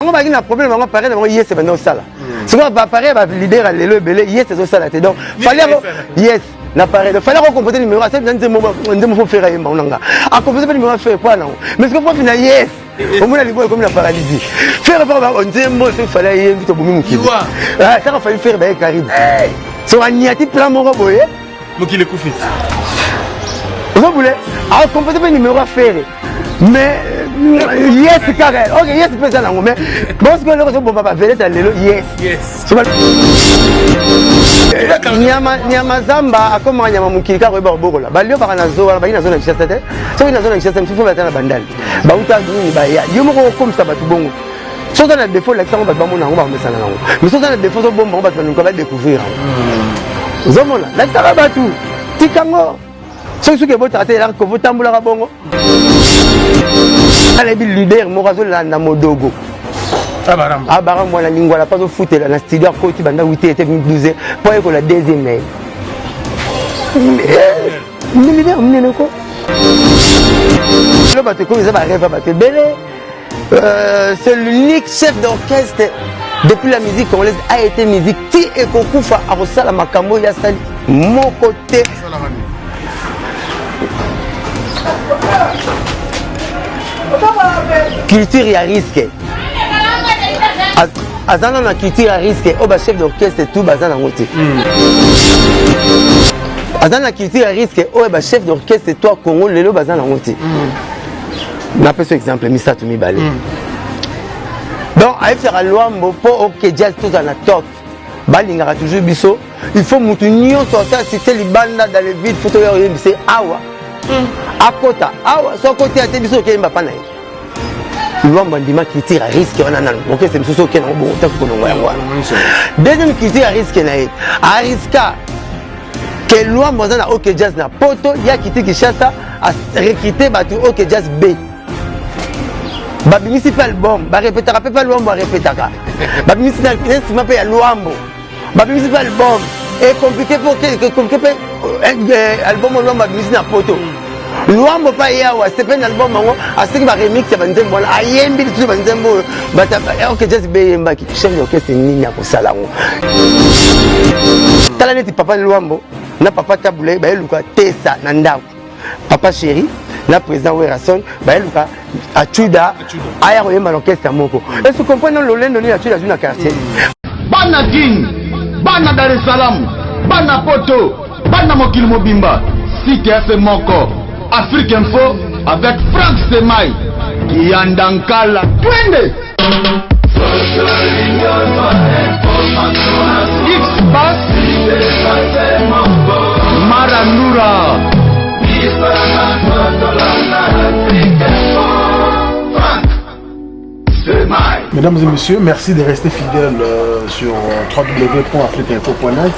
Bango baki na problème, bango appareil na bango yes ebanda osala. Sikoyo baappareil ya baleader ya lelo ebele, yes ezosala te. Donc Fally yango yes na appareil, donc Fally akokompote numéro, asali na nzembo, nzembo fo Ferre ayemba ngo na nga, akompote mpe numéro ya Ferre mpo nango, mais sikoyo fo fina yes, omona libo ekomi na paralysie. Ferre mpo nzembo soki Fally ayembi, tobomi mokili. Kaka Fally, Ferre baye karibu, so aniati plan moko boye. Mokili ekufi. Ozobule akompote mpe numéro ya Ferre, mais yes kaka, ok, yes mpe eza nango, mais bon, sikoyo eloko ezobomba bavedette ya lelo, yes. Nyama, nyama zamba akomaka nyama mokili kaka koyeba kobokola. Baliobaka na zo wana, baki na zo na Kinshasa te. Soki na zo na Kinshasa, mosusu bata na bandali bauta nini, baya yo moko okomisa bato bongo. Soki oza na défaut, olakisa yango, bato bamona yango, bakomesana nango. Mais soki oza na défaut, ozobomba yango, bato baluka badécouvrir yango. Ozomona, lakisaka bato, tikango. Soki soki ebotaka te, elaka kovo, tambolaka bongo. Alebi leader moko azolanda modogo abara mwana lingwala mpo azofutela na studio, akoti banda 8 ete 12 mpo ayekola deuxième na ye leader monene ko. Lelo bato ekomi eza barêve ya bato ebele. C'est l'unique chef d'orchestre depuis la musique congolaise a été musique ti ekokufa, akosala makambo oyo asali moko te. Culture ya risque, aza nano na culture ya risque oyo bachef d'orchestre tout baza nango te. Aza na culture ya risque oyo bachef d'orchestre to Congo lelo baza nango te. Napesa exemple misato, mibale. Donc ayebisaka Lwambo mpo OK Jazz tozala na top, balingaka toujours biso, il faut mutu nyonso asala succès libanda, dans le vide, faut toya oyebisa awa, akota awa. So akoti ya te, biso okeyemba mpa na ye. Lwambo andima culture ya risque wana nano orchestre mosusu okende yango bongo taki kolongwa yango wana. Deuxième culture ya risque na ye, ariska ke Lwambo aza na OK Jazz na poto, ya kiti Kinshasa, arecrute bato OK Jazz B, babimisi mpe album, barepetaka mpe mpe Lwambo arepetaka, babimisi na nsima mpe ya Lwambo, babimisi mpe album ecompliqué mpe compliqué mpe album oyo Lwambo abimisi na poto. Lwambo mpe aye awa, sepeli na album yango, aseki baremix ya banzembo wana, ayembi lisusu banzembo oyo bato OK Jazz beyembaki. Chef d'orchestre nini akosala yango? Tala neti papa Lwambo na papa Tabu Ley bayeluka tesa na ndako, papa chéri na président Werrason bayeluka Achuda aya koyemba na orchestre moko. Est-ce comprendre lolendo nini Achuda azwi na quartier? Bana Kin, bana Dar es Salaam, bana poto, bana mokili mobimba, site f moko, Afrique Info avec Frank Semai Kiyanda Nkala, twende X Bas Maranura. Mesdames et messieurs, merci de rester fidèles sur www.afriqueinfo.net.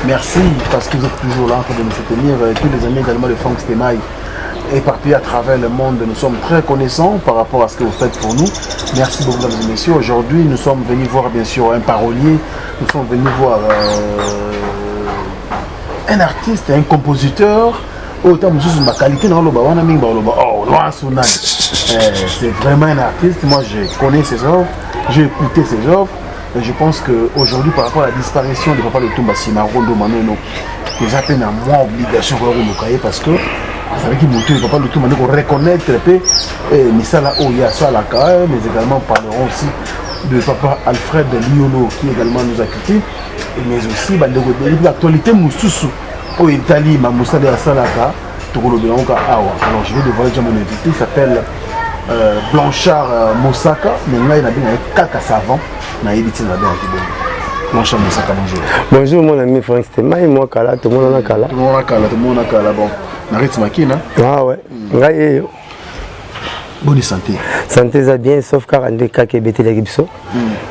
Merci parce que vous êtes toujours là en train de nous soutenir. Tous les amis également de Franck Stemaï éparpillés à travers le monde, nous sommes très reconnaissants par rapport à ce que vous faites pour nous. Merci beaucoup, mesdames et messieurs. Aujourd'hui, nous sommes venus voir bien sûr un parolier, nous sommes venus voir un artiste, un compositeur. Autant mosusu baqualité na oloba wana mingi baloba oh loinso nani. C'est vraiment un artiste. Moi, je connais ses œuvres, j'ai écouté ses œuvres et je pense que aujourd'hui, par rapport à la disparition de papa Lutumba Simaro Manono, toza mpe na mwa obligation koya koluka ye parce que azalaki motu papa Lutumba nde koreconnaître mpe misala oyo ye asalaka. Mais également, parlerons aussi de papa Alfred Liolo qui également nous a quitté, mais aussi bandeko ebele mpe actualité mosusu oyo etali mosala asalaka, tokolobela yango ka awa. Alors, je vais dévoiler déjà mon invité. Il s'appelle Blanchard Mosaka, mais ngai nabengaki kaka savant, nayebi ntina nabengaki bongo. Blanchard Mosaka, bonjour. Bonjour mon ami Frank Stemai, moi kala, tomonana kala. Tomonana kala, tomonana kala. Bon, na rythme makina. Ah ouais, ngai eyo. Bonne santé? Santé eza bien, sauf kaka nde kaka ebetelaki biso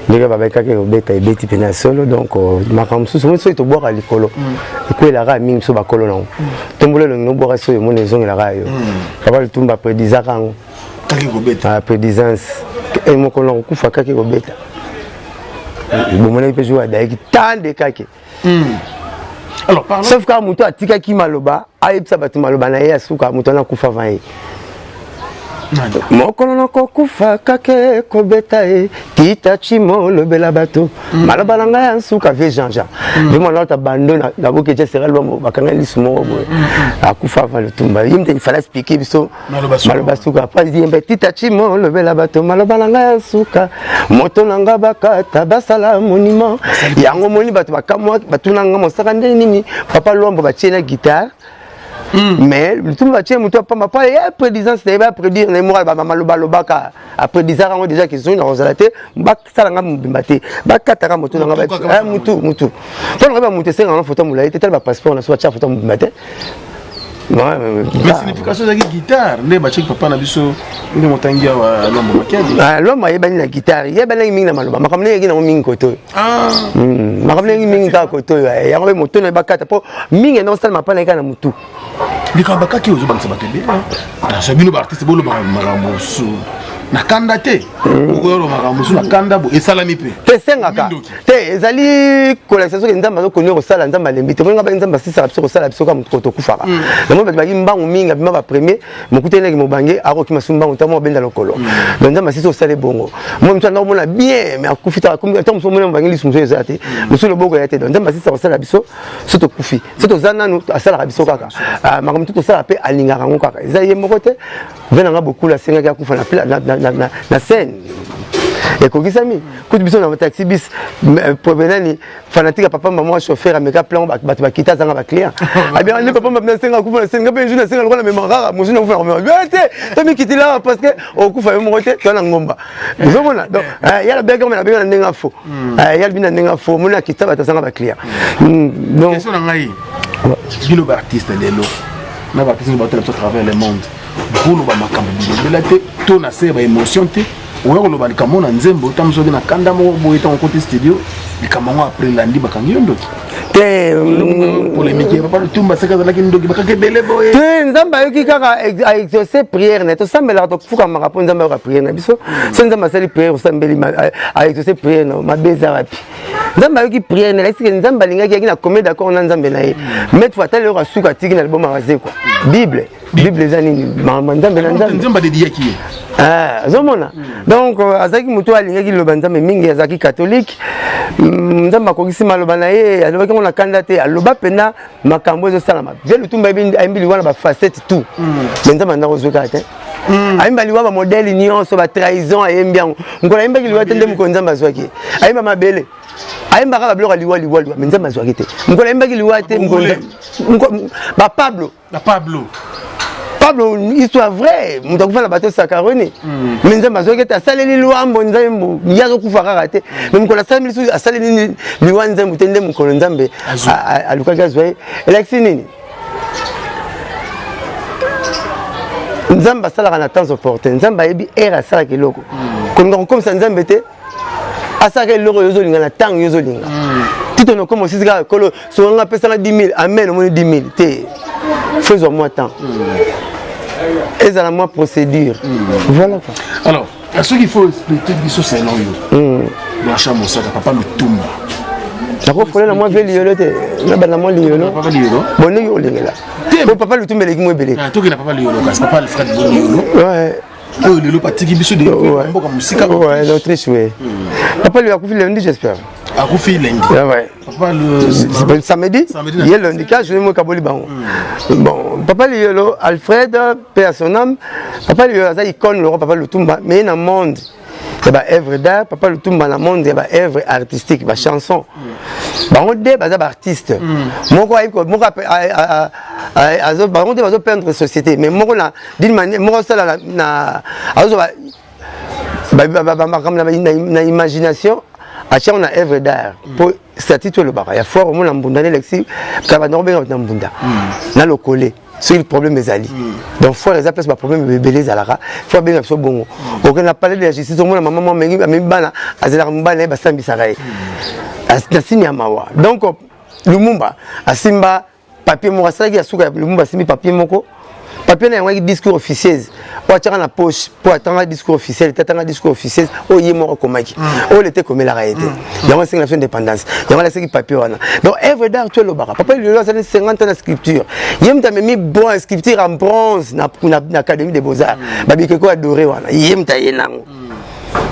ndenge babai kaka ekobeta, ebeti pene ya solo. Donc makambo mosusu moi soki tobwaka likolo, ekwelaka mingi biso bakolo nango. Tombola elongi nobwaka, soki omoni ezongelaka yo. Papa Lutumba prédisaka yango. Kaki kobeta. Prédisance mokolo na kokufa, kaki kobeta, bomonaki mpe jour adayaki tant de kake. Alors, parlons. Sauf kaka moto atikaki maloba, ayebisa bato maloba na ye ya suka, moto wana akufa avant ye. Mokolo nakokufa kake kobeta ye kita chimo lobela bato mm. maloba na ngai ya nsuka vie Jean Jean mm. vie mwana ota bando na boke je sera lwa bakanga lisu moko boye mm. akufa avant lutumba ye mte fallait expliquer biso maloba suka après yembe tita chimo lobela bato maloba na ngai ya nsuka moto na ngai bakata basala monument yango moni bato bakamwa batuna ngai mosaka ndenge nini papa Lwambo batie na guitare. Mais lutumba batie moto ya pamba pa ye prédisance na ye baprédire na ye moko bamaloba alobaka aprédisaka yango déjà kezongi na kozala te basala nga mobimba te bakataka moto na nga mutu mutu mpo na ngai bamoto esengaka na foto molai te tala bapasseport na so batya foto mobimba te. Mais signification ezalaki guitare nde batiaki papa na biso nde motangi awa Lwambo Makiadi. Lwambo ayebani na guitare, yebanaki mingi na maloba, makambo ndenge nango mingi koto oyo, makambo ndenge mingi kaka koto oyo yango mpe moto na ye bakata mpo mingi enda kosalema mpa na ye kaka na motu. Likambo bakaki ozobangisa bato ebele naso bino baartiste bolobaka makambo mosusu na kanda te, okoyoloba makambo mosusu na kanda bo esalami mpe. Te esengaka te, ezali kolakisa soki Nzambe azokoni kosala. Nzambe alembi te, moninga Nzambe asisaka biso kosala biso kaka moto tokufaka. Namoni bato baki mbangu mingi abima bapremier mokutanaki mobange akokima su mbangu ntango abenda lokolo. Donc Nzambe asisi kosala ebongo mo moto anda komona bien mais akufi ntango mosu omona mobange lisu mosusu eza te, mosusu loboko ya te. Donc Nzambe asisa kosala biso so tokufi so toza nanu asalaka biso kaka makambo motu tosala mpe alingaka yango kaka eza ye moko te. Ve nanga bokula asengaki akufa na scène ekokisami kutu biso na taxi bis nani fanatique ya papa mama chauffeur ameka plan bato bakita azanga baclient abia nde papa mama nasenga akufa na scène nga mpe jour nasenga lokola mema kaka mosu nakufa na komema te tomikitila parce que okufa yo moko te toa na ngomba ozomona. Donc yala beka na benga na ndenge afo yala bina ndenge afo omoni akita bato azanga baclient. Donc question na ngai, bino baartiste lelo na baartiste bato na biso à travers le monde, bokoloba makambo bilobela te to na se ya baémotion te, oya koloba likambo na nzembo ntango soki na kanda moko boye, ntango okoti studio likambo yango après landi bakangi yo ndoki. Te. Polémique ya papa Lutumba seka azalaki ndoki, bakaki ebele boye. Te, Nzambe ayoki kaka aexauce prière na ye. Tosambelaka, tofukamaka mpo Nzambe ayoka prière na biso. So Nzambe asali prière, osambeli, aexauce prière na mabe eza wapi? Nzambe ayoki prière na elakisi ke Nzambe alingaki yaki na combien d'accord na Nzambe na ye. Maître atali eloko asuka atiki na album Awazekwa Bible. Bible eza nini? Makambo Nzambe na Nzambe. Nzambe adediyaki ye. Azomona donc azalaki moto oyo alingaki liloba Nzambe mingi, azalaki catholique. Nzambe akokisi maloba na ye, alobaki yango na kanda te, aloba mpena makambo ezosalama. Vie Lutumba ayembi liwa na bafacette tout, mais Nzambe andako ozwi kaka te. Ayemba liwa bamodele nyonso, batrahison ayembi yango. Mokolo ayembaki liwa te nde mokolo Nzambe azwaki ye. Ayemba mabele, ayembaka babiloko ya liwa liwa liwa, mais Nzambe azwaki te. Mokolo ayembaki liwa te, bapablo. Na Pablo. Pablo, histoire vraie, moto akufa na bato Sakaroni, mais Nzambe azwaki ete asaleli Lwambo nzembo ye azokufa kaka te. Mais mokolo asaleli lisusu asaleli liwa nzembo te nde mokolo Nzambe alukaki azwa ye. Elakisi nini? Nzambe asalaka na temps opportun. Nzambe ayebi ere asalaka eloko. Kolinga kokomisa Nzambe te asalaka eloko oyo ozolinga na ntango yo ozolinga. Tito nokoma osisi kaka kolo soki nga apesanga 10 000 amen omoni 10 000 te, faut ezwa mwa temps, ezala mwa procédure, voilà quoi. Alors soki il faut expliquer biso selon yo, Blanchard Mosaka, papa Lutumba. Nakofolela mwa vie liyolo te, nabanda mwa liyolo. Papa Liyolo. Bon, ndenge olengela po papa Lutumba eleki mwa ebele. Tokenda papa Liyolo kasi, papa Alfred Liyolo oyo lelo batiki biso de mboka mosika. Ouais, l'Autriche, oui. Papa lui akufi lundi, j'espère. Akufi lundi. Ouais. Papa le samedi, ye lundi ka journée moko kaboli bango. Bon, papa Liyolo Alfred, paix à son âme. Papa Liyolo aza icône le roi papa Lutumba, mais na monde ya ba œuvre d'art, papa Lutumba na monde ya ba œuvre artistique, ba chanson. Bango de baza ba artiste. Moko ayi moko azo bango de bazo peindre société, mais moko na d'une manière moko sala na azo ba makambo na imagination atia na œuvre d'art po statut to elobaka ya fort omona mbunda na elexi kaka banda kobenga bato na mbunda na lokole soki problème ezali. Donc foire eza place baproblème ebele ezalaka, fo abenga biso bongo. Okende na palais de la justice, omona mama mwa amemi bana, azelaka mobali na ye basambisaka ye na sini ya mawa. Donc Lumumba asimba papier moko asalaki ya suka ya Lumumba, asimbi papier moko. Papier na yango ayaki discours officieuse oyo atiaka na poche mpo atanga discours officiel te, atanga discours officieuse oyo ye moko akomaki, oyo leta ekomelaka ye te. Yango asengi na biso indépendance, yango alasaki papier wana. Donc œuvre d'art to elobaka papa lelo asali 50 ans na sculpture, ye moto amemi bon sculpture en bronze na Académie des Beaux-Arts, babikeko ya doré wana, ye moto aye nango,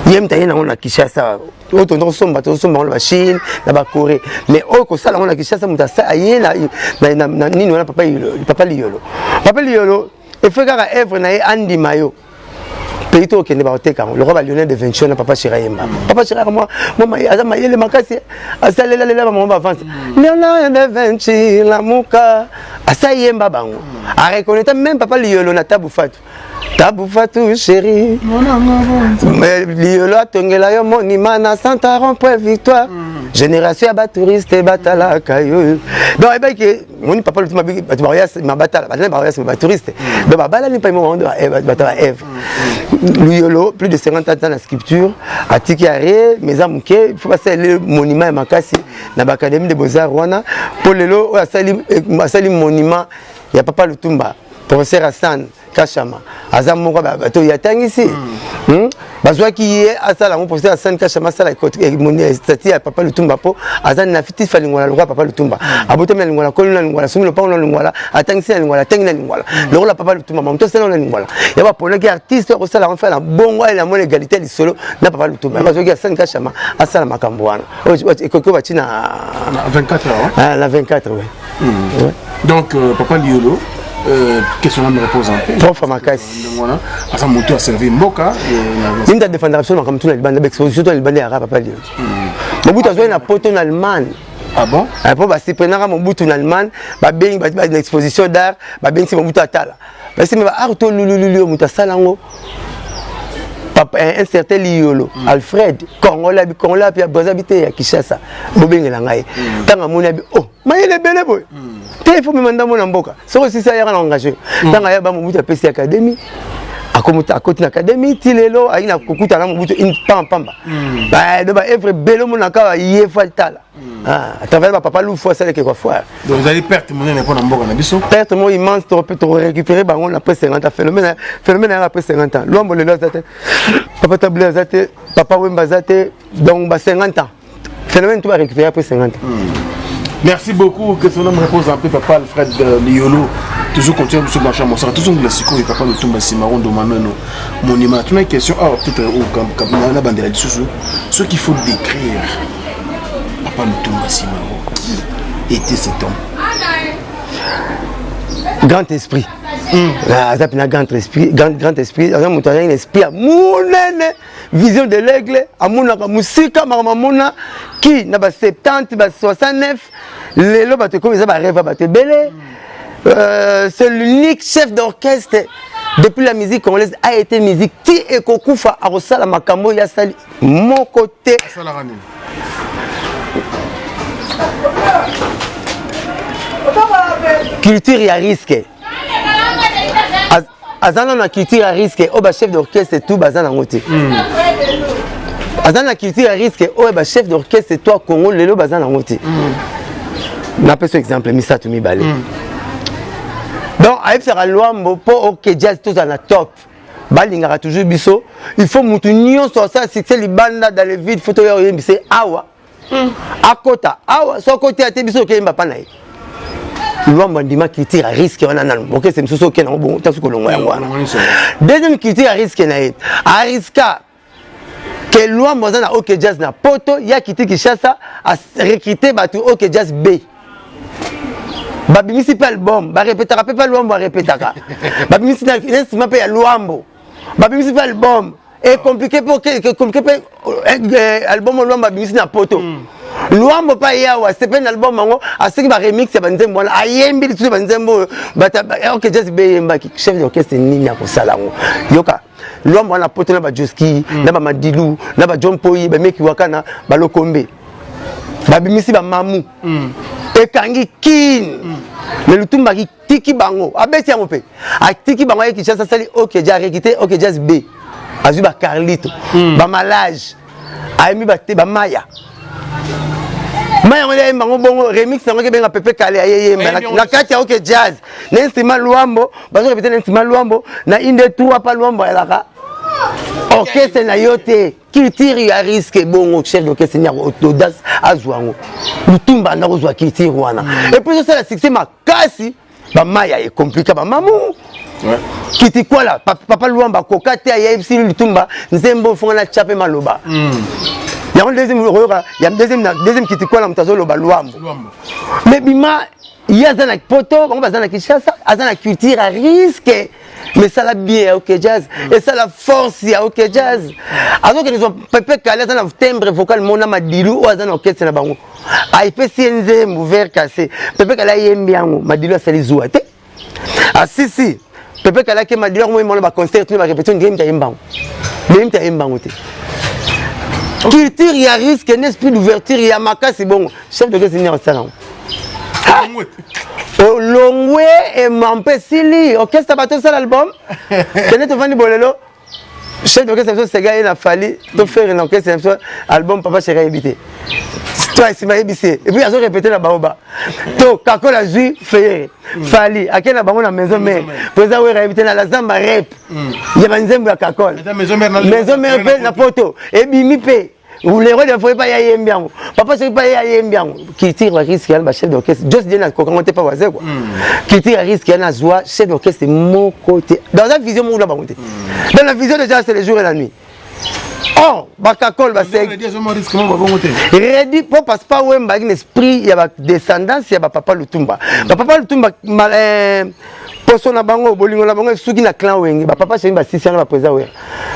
ye moto aye nango na Kinshasa. Oyo tonda kosomba, tozosomba yango na baChine, na baCorée, mais oyo kosala yango na Kinshasa, moto aye na nini wana, papa Liyolo. Papa Liyolo efe kaka œuvre na ye andima yo pays to okende bakoteka yango lokola baLionel de Vinci na papa Chéri ayemba. Papa Chéri mwa aza mayele makasi, asalelalela bango baavance. Leonard de Vinci lamuka, asa yemba bango, areconnaître même papa Liyolo na Tabu Fatu. Tabu Fatu chéri, Liyolo atongela yo monument na Santa Rond-Point Victoire, génération ya batouriste batalaka yo. Donc ayebaki moni papa Lutumba, bato bakoya batala, batala bakoya sima batouriste. Donc babalani mpai mo bato ba œuvre. Luyolo plus de 50 ans na sculpture, atiki arrêt, mais eza moke. Il faut basalele monument ya makasi na baAcadémie de Beaux-Arts wana, mpo lelo oyo asali monument ya papa Lutumba, professeur Hassan Kashama aza moko bato oyo atangisi. Bazwaki ye asala yango. Professeur Hassan Kashama asala statue ya papa Lutumba mpo aza na natif ya Lingwala lokola papa Lutumba. Abotami na Lingwala, koli na Lingwala, somi lopango na Lingwala, atangisi na Lingwala, atangi na Lingwala lokola papa Lutumba. Moto asala na Lingwala ya baponaki artiste oyo akosala yango na bongo ayela mona égalité ya lisolo na papa Lutumba. Bazwaki Hassan Kashama asala makambo wana ekoki oyo bati na 24 heures. Na 24, oui. Donc papa Liolo, question me repose un peu. Prof makasi. Aza moto aservi mboka. Ye mutu adefendaka biso makambo tu na libanda, baexposition to na libanda yaka papa Liolo. Mobutu azwaki na poto na Allemagne. Ah bon? Mpo basiprenaka Mobutu na Allemagne, babengi na exposition d'art, babengisi Mobutu atala, basi me baart to lulululu oyo moto asala yango un certain Liyolo Alfred, Congolais abi, Congolais api ya Braza abi te, ya Kinshasa. Bobengela ngai. Ntango amoni abi: "Oh, mayele ebele boye te, il faut mema ndambo na mboka." Soki osisi ayaka na engage. Ntango aya ba Mobutu apesi académie, akoti na académie ti lelo ayi na kokuta na Mobutu pamba pamba. Do baœuvre ebele omonaka ye fa tala à travers bapapa Lufu asalaki kwa foire. Donc ezali perte monene mpona mboka na biso. Perte moko immense. Torécupérer bango après 50 ans. Phénomène, phénomène yaka après 50 ans. Lwambo lelo aza te, papa Tabu Ley aza te, papa Wemba aza te. Donc ba 50 ans, phénomène to barécupérer après 50 ans. Merci beaucoup. Que son nom repose un peu, papa Alfred Liolo. Toujours continuer sur Blanchard Mosaka. Toujours la siko papa Lutumba Simaro Manono monument. Tu as une question, ah peut-être au na bandela lisusu. Ce qu'il faut décrire papa Lutumba Simaro, qui était cet homme? Grand esprit. Aza mpena grand esprit, grand, grand esprit. Aza moto azangi na esprit ya monene, vision de l'aigle, amonaka mosika, makambo amona ki na ba 70, ba 69. Lelo bato ekomi eza barêve ya bato ebele. C'est l'unique chef d'orchestre depuis la musique congolaise a été musique ti ekokufa akosala makambo oyo asali moko te. Asalaka nini? Culture ya risque. Aza nano na culture ya risque oyo bachef d'orchestre tout baza nango te. Aza na culture ya risque oyo bachef d'orchestre to ya Congo lelo baza nango te. Napesa exemple misato mibale. Donc ayebisaka Lwambo mpo OK Jazz tozala na top, balingaka toujours biso, il faut mutu nyonso asala succès libanda dans le vide, faut toya oyembisa awa, akota awa. So akoti ate biso okeyemba mpa na ye. Lwambo andima culture ya risque wana nanu okese mosusu okende yango bongo tasu kolongwa yango wana. Deuxième culture ya risque na ye, ariska ke Lwambo aza na OK Jazz na poto, ya kiti Kinshasa, arecruter bato OK Jazz B, babimisi mpe album, barepetaka mpe mpe Lwambo arepetaka, babimisi na instrument mpe ya Lwambo, babimisi mpe album ecompliqué mpe compliqué mpe album Lwambo abimisi na poto. Lwambo mpe aye awa sepe na album yango, asengi baremix ya banzembo wana, ayembi lisusu banzembo oyo OK Jazz beyembaki. Chef d'orchestre nini akosala yango? Yoka Lwambo wana poto na bajoski na bamadilu na bajohn poi bameki wakana balokombe, babimisi bamamu ekangi kine. Me Lutumba atiki bango, abeti yango mpe atiki bango, aye Kinshasa, asali OK Jazz, arecruter OK Jazz B, azwi bacarlito, bamalage, ayembi bate bamaya. Mai yango ayemba yango bongo remix yango ekebenga Pepe Kale ayeyemba na kati ya OK Jazz na instrument Luambo, bazo répéter na instrument Luambo na inde trois pa Luambo ayalaka orchestre na yo te. Culture ya risque bongo chef d'orchestre ni audace azwa yango, Lutumba anda kozwa culture wana et puis ezosala succès makasi. Bamaya ecompliquer bamamu kitikwala papa Luamba akoka te, ayebisi Lutumba nzembo fonga na tya mpe maloba yango. Deuxième okoyoka ya deuxième kitikwala, moto azoloba Luambo. Mais bima ye aza na Poto, bango baza na Kinshasa, aza na culture ya risque, mais esala bien ya OK Jazz, esala force ya OK Jazz. Azokende zwa Pepe Kale, aza na timbre vocal mona Madilu oyo aza na orchestre na bango, ayepesi ye nzembo verre cassé. Pepe Kale ayembi yango, Madilu asali zuwa te. Asisi Pepe Kale ake, Madilu akomoyemba wana baconcert tuna barépétition, ndenge miti ayemba yango, ndenge miti ayemba yango te. Culture ya risque na esprit d'ouverture ya makasi bongo, chef d'orchestre nini akosala yango? Olongwe ema mpe esili orchestre, bato osala album kende tovandi bolelo. Chef d'orchestre biso sega ye na Fally to faire na orchestre biso album, Papa Chéri ayebi te to esima ayebisi ye et puis azo répéter na baoba to kakola azwi Ferre, Fally ake na bango na Maison Mère, président Wera ayebi te na la zamba rep ya banzembo ya Kakol, Maison Mère mpe na Poto ebimi mpe le roi de forêt pa ya yembi yango, Papa Chéri pa ya yembi yango. Culture ba risque yana, ba chef d'orchestre jos die na kokango te pa waze quoi. Culture ya risque yana, azwa chef d'orchestre moko te dans la vision moko na bango te. Dans la vision déjà, c'est le jour et la nuit. Or bakakol baseg redi po parce pa Wemba ayaki na esprit ya badescendance ya bapapa Lutumba. Bapapa Lutumba, poso na bango, bolingo na bango esuki na clan Wenge. Bapapa Chéri basisi wana, baprésident Wera.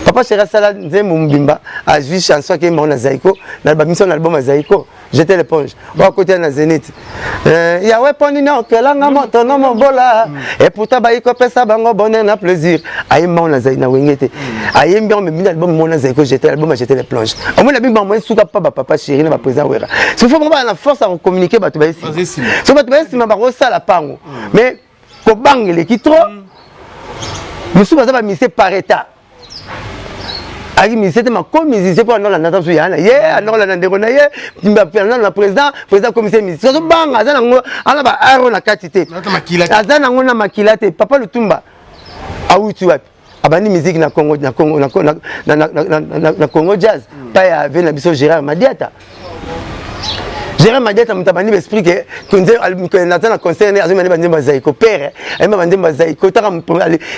Papa Chéri asala nzembo mobimba, azwi chanson akeyemba ngo na Zaiko na bamisi na album ya Zaiko, Jeter l'éponge oyo akoti na Zénith. Yawe poni na okelanga moto no mobola, et pourtant bayi kopesa bango bonheur na plaisir. Ayemba ngo na Wenge te, ayembi yango memi na album mona Zaiko, jeter album ya Jeter l'éponge. Omoni abi bango esuka pa bapapa Chéri na baprésident Wera. Sifo bango baa na force ya kocommuniquer, bato baye nsima. So bato baye nsima bakosala pango, mais kobanga eleki trop. Mosusu baza bamusicien par état, ayaki musicien te, mako musicien mpo andolanda ta mosusu ya na ye, andolanda ndeko na ye na président. Président commissaire musicien azobanga, aza nango ana ba aro na kati te, aza nango na makila te. Papa Lutumba awuti wapi? Abandi musique na Congo, na Congo, na Congo Jazz pa ya ve na biso Gérard Madiata. Gérard Madiata moto abandi baesprit ke naza na concert ne, azomani banzembo ya Zaiko pere, ayemba banzembo ya Zaiko taka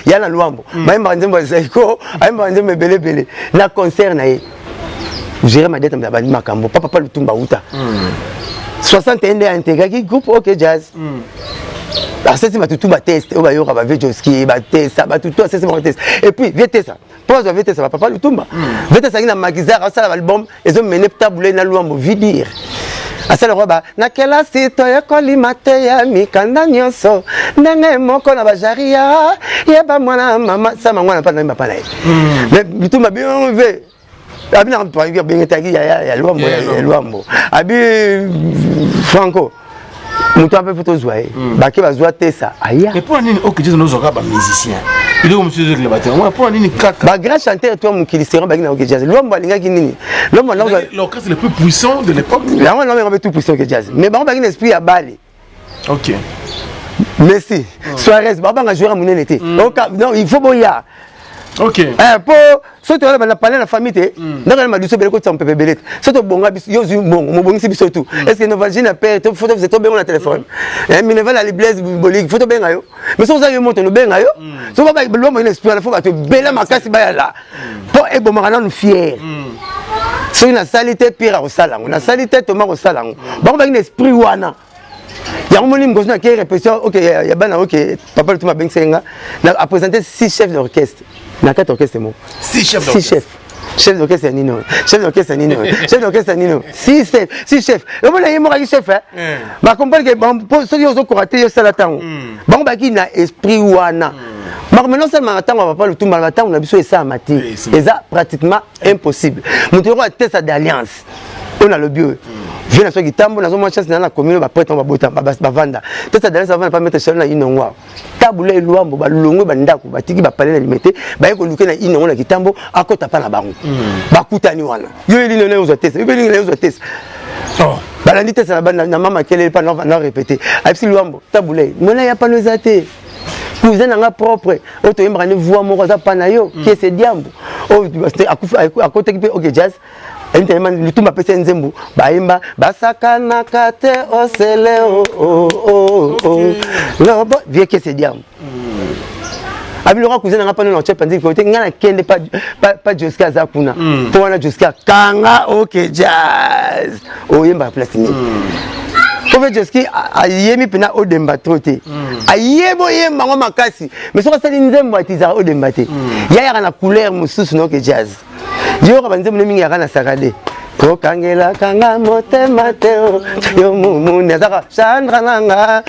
ya na Lwambo, bayembaka nzembo ya Zaiko, ayembaka nzembo ebelebele na concert na ye. Gérard Madiata moto abandi makambo. Papa Lutumba uta 61 nde aintégraki groupe OK Jazz, asesi bato tu bateste oyo bayoka bavie Joski batesta, bato tu asesi bango teste. Et puis vie tesa mpo azwa vie tesa bapapa Lutumba, vie tesa azalaki na Makizar, asala baalbum ezomene tabule na Lwambo vidire, asala kwa ba na kelasi toyekoli mateya mikanda nyonso ndenge moko na bajaria yeba mwana mama sama ngwana mpa na papa na ye. Mais Lutumba bien ve abi na bengetaki ya Lwambo, ya Lwambo abi Franco moto ape fo tozwa ye, bake bazwa tesa aya. Mais mpo nini OK Jazz nozwaka bamusicien eloko mosusu ezokela te? Mpo na nini kaka bagrand chanteur to mokili seron baki na OK Jazz? Lwambo alingaki nini? Lwambo l'orchestre le plus puissant de l'époque. Yango nango mpe tout puissant OK Jazz, mais bango baki na esprit ya bale. Messi, Suarez, babanga joueur monene te. Non, il faut boya. Po soki toyala na palais na famille te, ndako na maduso ebele kotisa mopepe ebele te. Soki tobonga biso, yo ozwi mbongo, mobongisi biso tu. Est ce que novagine na pere faut tobenga na téléphone mineval ali Blaise Boligi, faut tobenga yo? Mais soki oza yo moto, nobenga yo. Soki lombo ina esprit wana, faut bato ebele makasi bayala mpo ebomaka nanu fier. Soki nasali te, Pierre akosala yango, nasali te, Thomas akosala yango. Bango bangi na esprit wana. Yango moni mokosi na ke répétition OK ya bana OK, papa Lutuma abengisaki nga na aprésenter six chefs d'orchestre na kati orchestre moko. Six chefs? Six chefs. Chef d'orchestre ya nini oyo? Chef d'orchestre ya nini oyo? Chef d'orchestre ya nini oyo? Six chefs, six chefs. Omona ye moko aki chef bacomprendre ke soki ozokoka te, yosala ntango bango baki na esprit wana. Makambo osalemaka ntango ya papa Lutumba na ntango na biso esalama te, eza pratiquement impossible. Moto yoko atesa d'alliance oyo nalobi oyo vie na soki tambo nazomwa chance na commune, baprêtre babota bavanda tesa d'alliance, bavanda pa maître Chalon na Inongo awa. Tabula Elwambo balongwe bandako, batiki bapale na Limete, baye koluke na Inongo na Kitambo, akota pa na bango, bakutani wana. Yo elino na ozwa tesa, yo mpe elingi na ozwa tesa. Balandi te na na mama kelele pa na répéter. Ayebisi Luambo, tabulei. Mona ya pano eza te. Cousin na nga propre, oyo toyembaka ne voix moko aza pa na yo, qui est ce diambo. Oyo akotaki mpe OK Jazz. Ayebisi Lutumba apesi ye nzembo, bayemba basakanaka te osele o o o o. Lobo vieux qui est ce diambo. Abi loka cousin na nga pano na otya panzi likolo te, nga nakende pa, pa, pa Joski aza kuna. Mpo wana Joski akanga OK Jazz oyembaka place nini? Po mpe Joski ayemi mpena odemba trop te. Ayebi oyemba yango makasi, mais soki asali nzembo atizaka odemba te. Yayaka na couleur mosusu na OK Jazz. Yoka banzembo ne mingi yaka na sakade. Kokangelaka nga motema te o, yo mumuni azaka Chandra nanga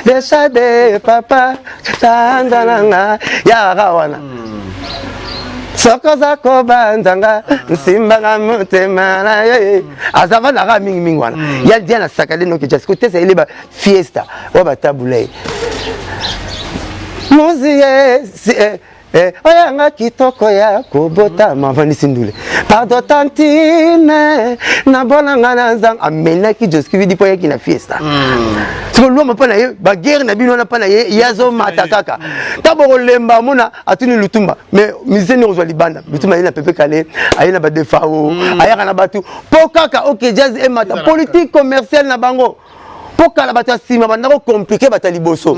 Deshade papa Chandra nanga yaka wana. Soko oza kobanza nga nsimbanga motema na ye aza vandaka mingimingi wana ya dia na sakade noki jazz kotesa ele ba fiesta oyo batabula ye muzi ye si, oyanga kitoko ya kobotama avandisi ndule pardon tantine nabonanga na nzanga amenaki Joski Vidi mpo ayaki na fiesta. Siko Lwamba mpa na ye baguerre na bino wana mpa na ye ye azomata kaka ntango bokolemba amona atuni Lutumba, mais musicien nini kozwa libanda? Lutumba aye na Pepe Kale, aye na badefao, ayaka na bato mpo kaka OK Jazz emata. Politique commerciale na bango, mpo kala bato ya nsima banda kocompliquer bato ya liboso.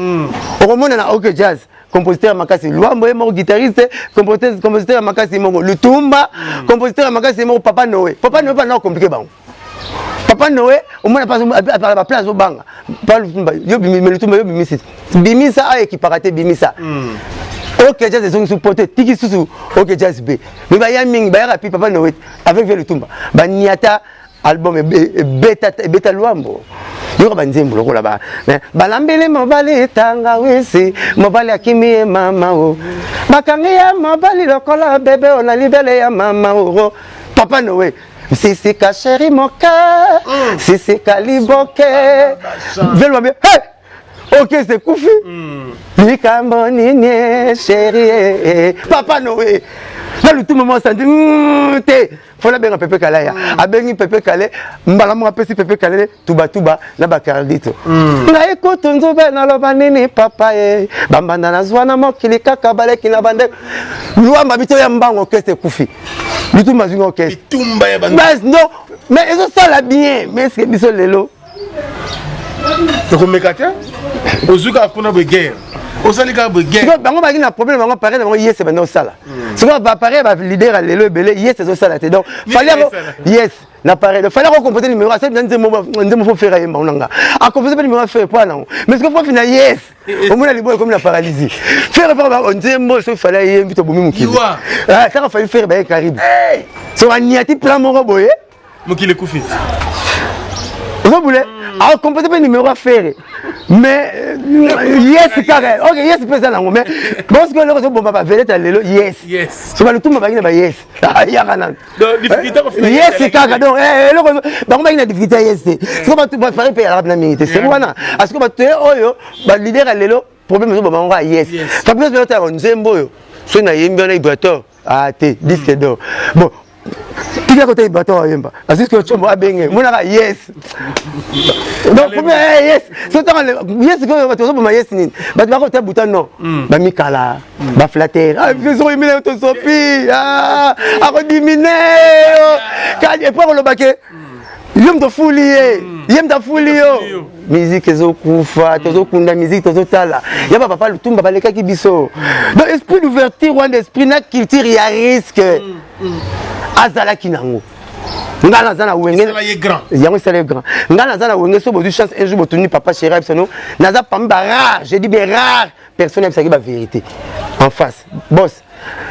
Okomona na OK Jazz, compositeur ya makasi Lwambo ye moko guitariste, compositeur ya makasi moko Lutumba, compositeur ya makasi moko Papa Noé. Papa Noé mpana compliquer bango. Papa Noé omona apala baplace azobanga pa Lutumba yo bimi, me Lutumba yo bimisi, bimisa ayo ekipaka te, bimisa. OK Jazz ezongi su pote tiki susu OK Jazz b me baya mingi bayaka pi Papa Noé avec vie Lutumba baniata album ebeta ebeta Lwambo. Yoka banzembo lokola ba balambeli mobali tangawisi, mobali akimi ye mama o bakangi ye mobali lokola bebe o na libele ya mama o. Papa Noé sisika chéri moke sisika liboke velwa hey! Ok sekufi likambo nini chéri? Papa Noé na Lutumba mo santi te fona abenga Pepe Kalaya. Abengi Pepe Kale mbala moko, apesi Pepe Kale tubatuba na bakardito. Ngai kutu nzube naloba nini papa ye bambanda nazwa na mokili kaka baleki na bande Lwamba bito ya mbango orchestre ekufi, Lutumba azwinga orchestre. Bitumba ya bas non, mais ezosala bien. Mais est-ce biso lelo tokomeka te? Ozwi kaka kuna boye guerre, osali kaka boye guerre. Sikoyo bango bazalaki na problème, bango appareil na bango yes banda osala. Sikoyo baappareil ya baleader ya lelo ebele yes ezosala te. Donc fallait yango yes na appareil, donc fallait akocompose numéro asali na nzembo, nzembo faut Ferre ayemba ngo nanga acompose mpe numéro ya Ferre mpo nango. Mais sikoyo faut fina yes omona libo ekomi na paralysie. Ferre mpo nzembo soki fallait ayembi tobomi mokili. Iwa. Kaka fallait Ferre baye Caribe so aniati plan moko boye. Mokili ekufi. Ozobule acompose mpe numéro ya Ferre, mais yes kaka ok yes mpe eza nango. Mais bon, sikoyo eloko ezobomba bavedette ya lelo yes. So balutumba bangi na ba yes yaka nanu. Donc, difficulté kofina yes kaka. Donc eloko bango bangi na difficulté ya yes te. Siko bato bapare mpe yalaka mpena mingi te seko wana asiko bato ye oyo baleader ya lelo problème ezoboma bango ya yes. Fabrice mpe otala nzembo oyo soki nayembi wana Ibrator ah te disque d'or. Bon, tika kota Ibrator ayemba azwi sikoyo combo abenge monaka yes. Donc problème yes so tanga yes sikoyo bato bazoboma yes nini? Bato bakota buta non bamikala baflatter soki oyembi na tosopi akodimine et puis akoloba ke yo moto ofuli ye, ye moto afuli yo. Musique ezokufa, tozokunda musique, tozotala ya bapapa Lutumba balekaki biso. Donc esprit d'ouverture wana, esprit na culture ya risque azalaki nango. Nga naza na Wenge. Esala ye grand. Yango esala ye grand. Nga naza na Wenge, so bozwi chance un jour botuni papa chéri ayebisa no naza parmi ba rare, je dis bien rare personne ayebisaki ba vérité en face. Boss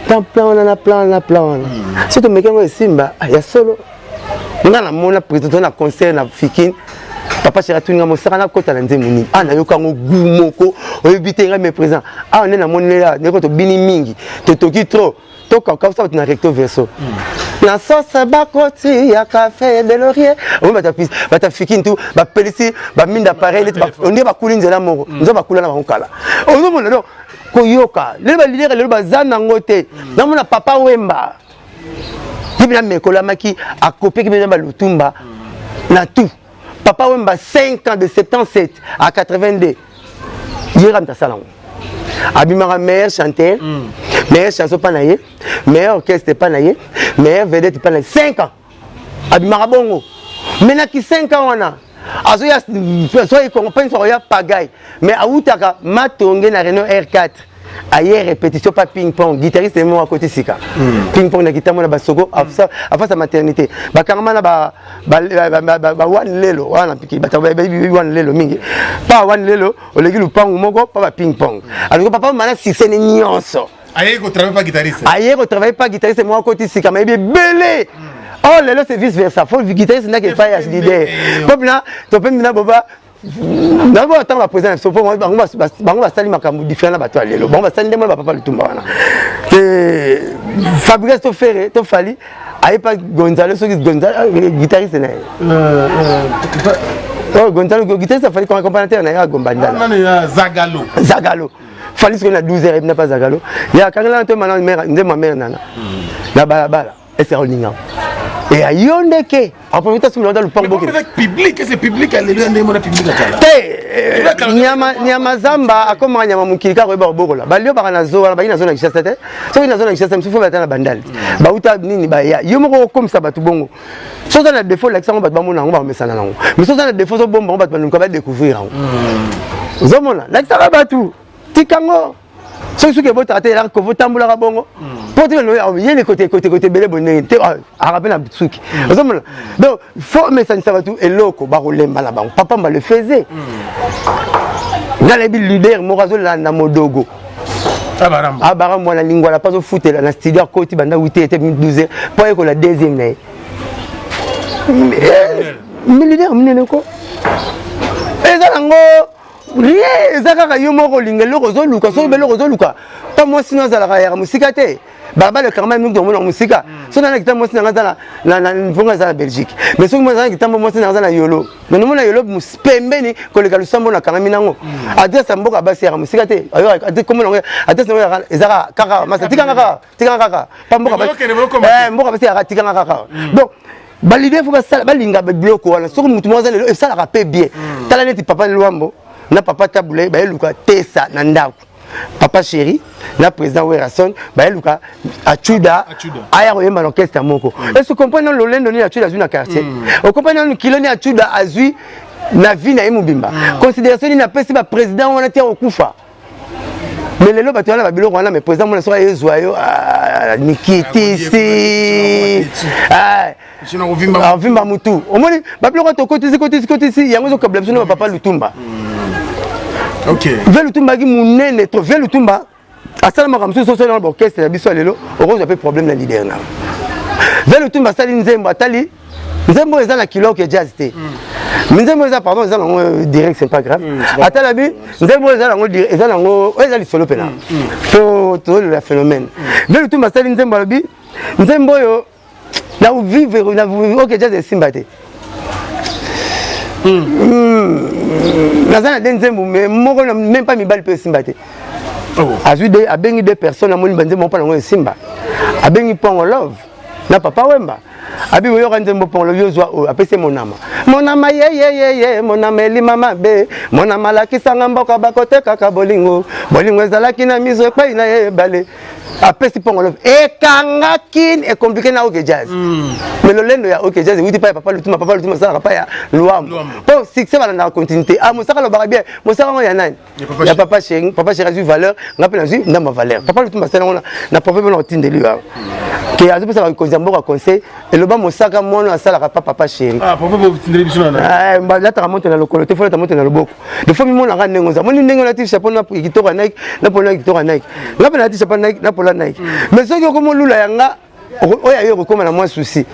tan plan wana na plan wana na plan wana so tomeki yango esimba. Ah, ya solo nga namona président na concert na Fikine, papa chéri atuni nga mosaka nakota na nzembo nini. Ah, nayoka yango gu moko oyebi te ngai. Mais président awa nde namoni lela ndeko tobini mingi, totoki trop, tokausa bato na recto verso na sauce bakoti ya café de laurier. Omi bato afikini tu bapelisi baminda pareil neti onde bakuli nzela moko nzo bakula na bango kala. Ozomona donc koyoka lelo baleader lelo baza nango te. Namona papa Wemba ye mpena mekolamaki akopiaki mpena balutumba na tout. Papa Wemba, 5 ans, de 77 à 82, ye kaka moto asala yango. Abimaka meilleur chanteur, meilleure chanson mpa na ye, meilleur orchestre mpa na ye, meilleur vedette mpa na ye. 5 ans abimaka bongo. Mais naki 5 ans wana azoya soki Kongo mpe nyonso akoya pagaille, mais awutaka Matonge na Renault R4, aye répétition pa Ping Pong, guitariste moko akoti sika. Ping Pong na kitambo na basoko afasa maternité, bakangama na bawani lelo wana, bato bayebi wani lelo mingi pa wani lelo, oleki lupangu moko pa ba Ping Pong. Alors papa mana succès ne nyonso. Aye kotravaille pa guitariste. Aye kotravaille pa guitariste moko akoti sika, mayebi ebele. Oh, lelo c'est vice versa, faut guitariste ndaki epai ya leader po mpena topembi na boba nango ntango baprésident na biso, mpo bango basali makambo différent na bato ya lelo. Bango basali ndenge mona bapapa Lutumba wana te, Fabrice to Ferre to Fally aye pa Gonzalo, soki Gonzalo guitariste na ye. Oh, Gonzalo guitariste afali, accompagnateur na ye agombandala. Nani ya Zagalo? Zagalo. Fally soki na 12 heures ebina pa Zagalo ya kangela to mana mère nzembo ya mère nana na balabala ese olinga e ayo ndeke aprofita soki naota lupango bokende. Public, c'est public alelo ya ndenge mona public akala. Te, nyama nyama zamba akomaka nyama mokili kaka koyeba kobokola. Balio baka na zo wana, baki na zo na Kinshasa te. Soki na zo na Kinshasa mosusu, fo bata na Bandali, bauta nini, baya yo moko okomisa bato bongo. So oza na défaut, olakisa yango, bato bamona yango, bakomesana nango. Mais so oza na défaut, ozobomba yango, bato baluka badécouvrir yango. Ozomona, lakisaka bato, tikango. Soki soki ebotaka te, elaka kovo, tambolaka bongo mpo te yele kote kote kote ebele boye ndenge te aka mpe na suki. Ozomona, donc faut omesanisa bato eloko bakolemba na bango. Papa mba le faisait. Nga nayebi leader moko azolanda modogo abara mwana lingwala mpo azofutela na studio, akoti banda 8 ete 12 heures mpo ayekola deuxième na ye. Leader monene ko eza nango rien, eza kaka yo moko olinga eloko ozoluka. Soki eloko ozoluka mpa mwasi no azalaka yaka mosika te, balabala ekangama mingi, tomona mosika. Soki nana kitambo, mwasi nanga aza mponga, aza na Belgique, mais soki aza na kitambo, mwasi nanga aza na Yolo. Mais nomona Yolo pembeni koleka lusambo nakangami nango. Adresse ya mboka basi yaka mosika te, kombo nango, adresse nango eza kaka masa, tikanga kaka, tikanga kaka pa mboka mboka basi yaka, tikanga kaka. Donc baleader faut basala, balinga biloko wana. Soki motu moko aza lelo, esalaka mpe bien. Tala neti papa Lwambo na papa Tabule, bayeluka tesa na ndako papa chéri na président Werason, bayeluka Achuda aya koyemba na orchestre moko. Est-ce comprendre nano lolendo nini Achuda azwi na quartier? Ocomprendre nano kilo nini Achuda azwi na vie na ye mobimba? Considération nini apesi baprésident wana ti akokufa? Mais lelo bato wana babiloko wana, mais président mona soki ayezwa yo nikitisi avimba mutu, omoni babiloko tokotisi kotisi kotisi yango ezokabela biso na bapapa Lutumba. Ve Lutumba aki monene trop. Ve Lutumba asala makambo mosusu osali na baorchestre ya biso ya lelo, okozwa mpe problème na leader na ve Lutumba. Asali nzembo, atali nzembo eza na kilo ke jazz te, mais nzembo eza, pardon, eza nango direct, c'est pas grave. Atala bi nzembo eza nango, eza nango oyo eza lisolo mpena po tozolela phénomène. Ve Lutumba asali nzembo, alobi nzembo oyo na vivre na OK Jazz esimba te. Naza na de nzembo, mais moko même pas mibali mpe esimba te. Azwi de, abengi deux personnes, amoni banzembo mpo nango esimba. Abengi Mpongo Love na Papa Wemba, abi boyoka nzembo Mpongo Love, yozwa oyo. Apesi monama, monama yeyeyeye, monama elima mabe, monama alakisanga mboka bakotekaka bolingo, bolingo ezalaki na miso epai na ye ebale. Apesi Mpongo Love, ekangaki, ecompliqué na OK Jazz. Mais lolendo ya OK Jazz ewuti pa ya papa Lutuma. Papa Lutuma asalaka pa ya Lwambo mpo succès balandaka continuité. Ah, mosaka alobaka bien, mosaka ngo ya nani? Ya papa chéri. Papa chéri azwi valeur, nga mpe nazwi ndambo ya valeur. Papa Lutuma asali yango na proverbe na otindeli yo awa ke azopesa bakonzi ya mboka conseil, eloba mosaka mwana asalaka pa papa chéri. Lataka moto na lokolo te, folata moto na loboko. De fois mimonaka ndenge oza, moni ndenge olati chapeau na kitoko ya Nike, na polo na kitoko ya Nike, nga mpe nalati chapeau Nike na polo ya Nike. Mais soki okomolula yanga, oyo ayo ekokóma na mwa souci.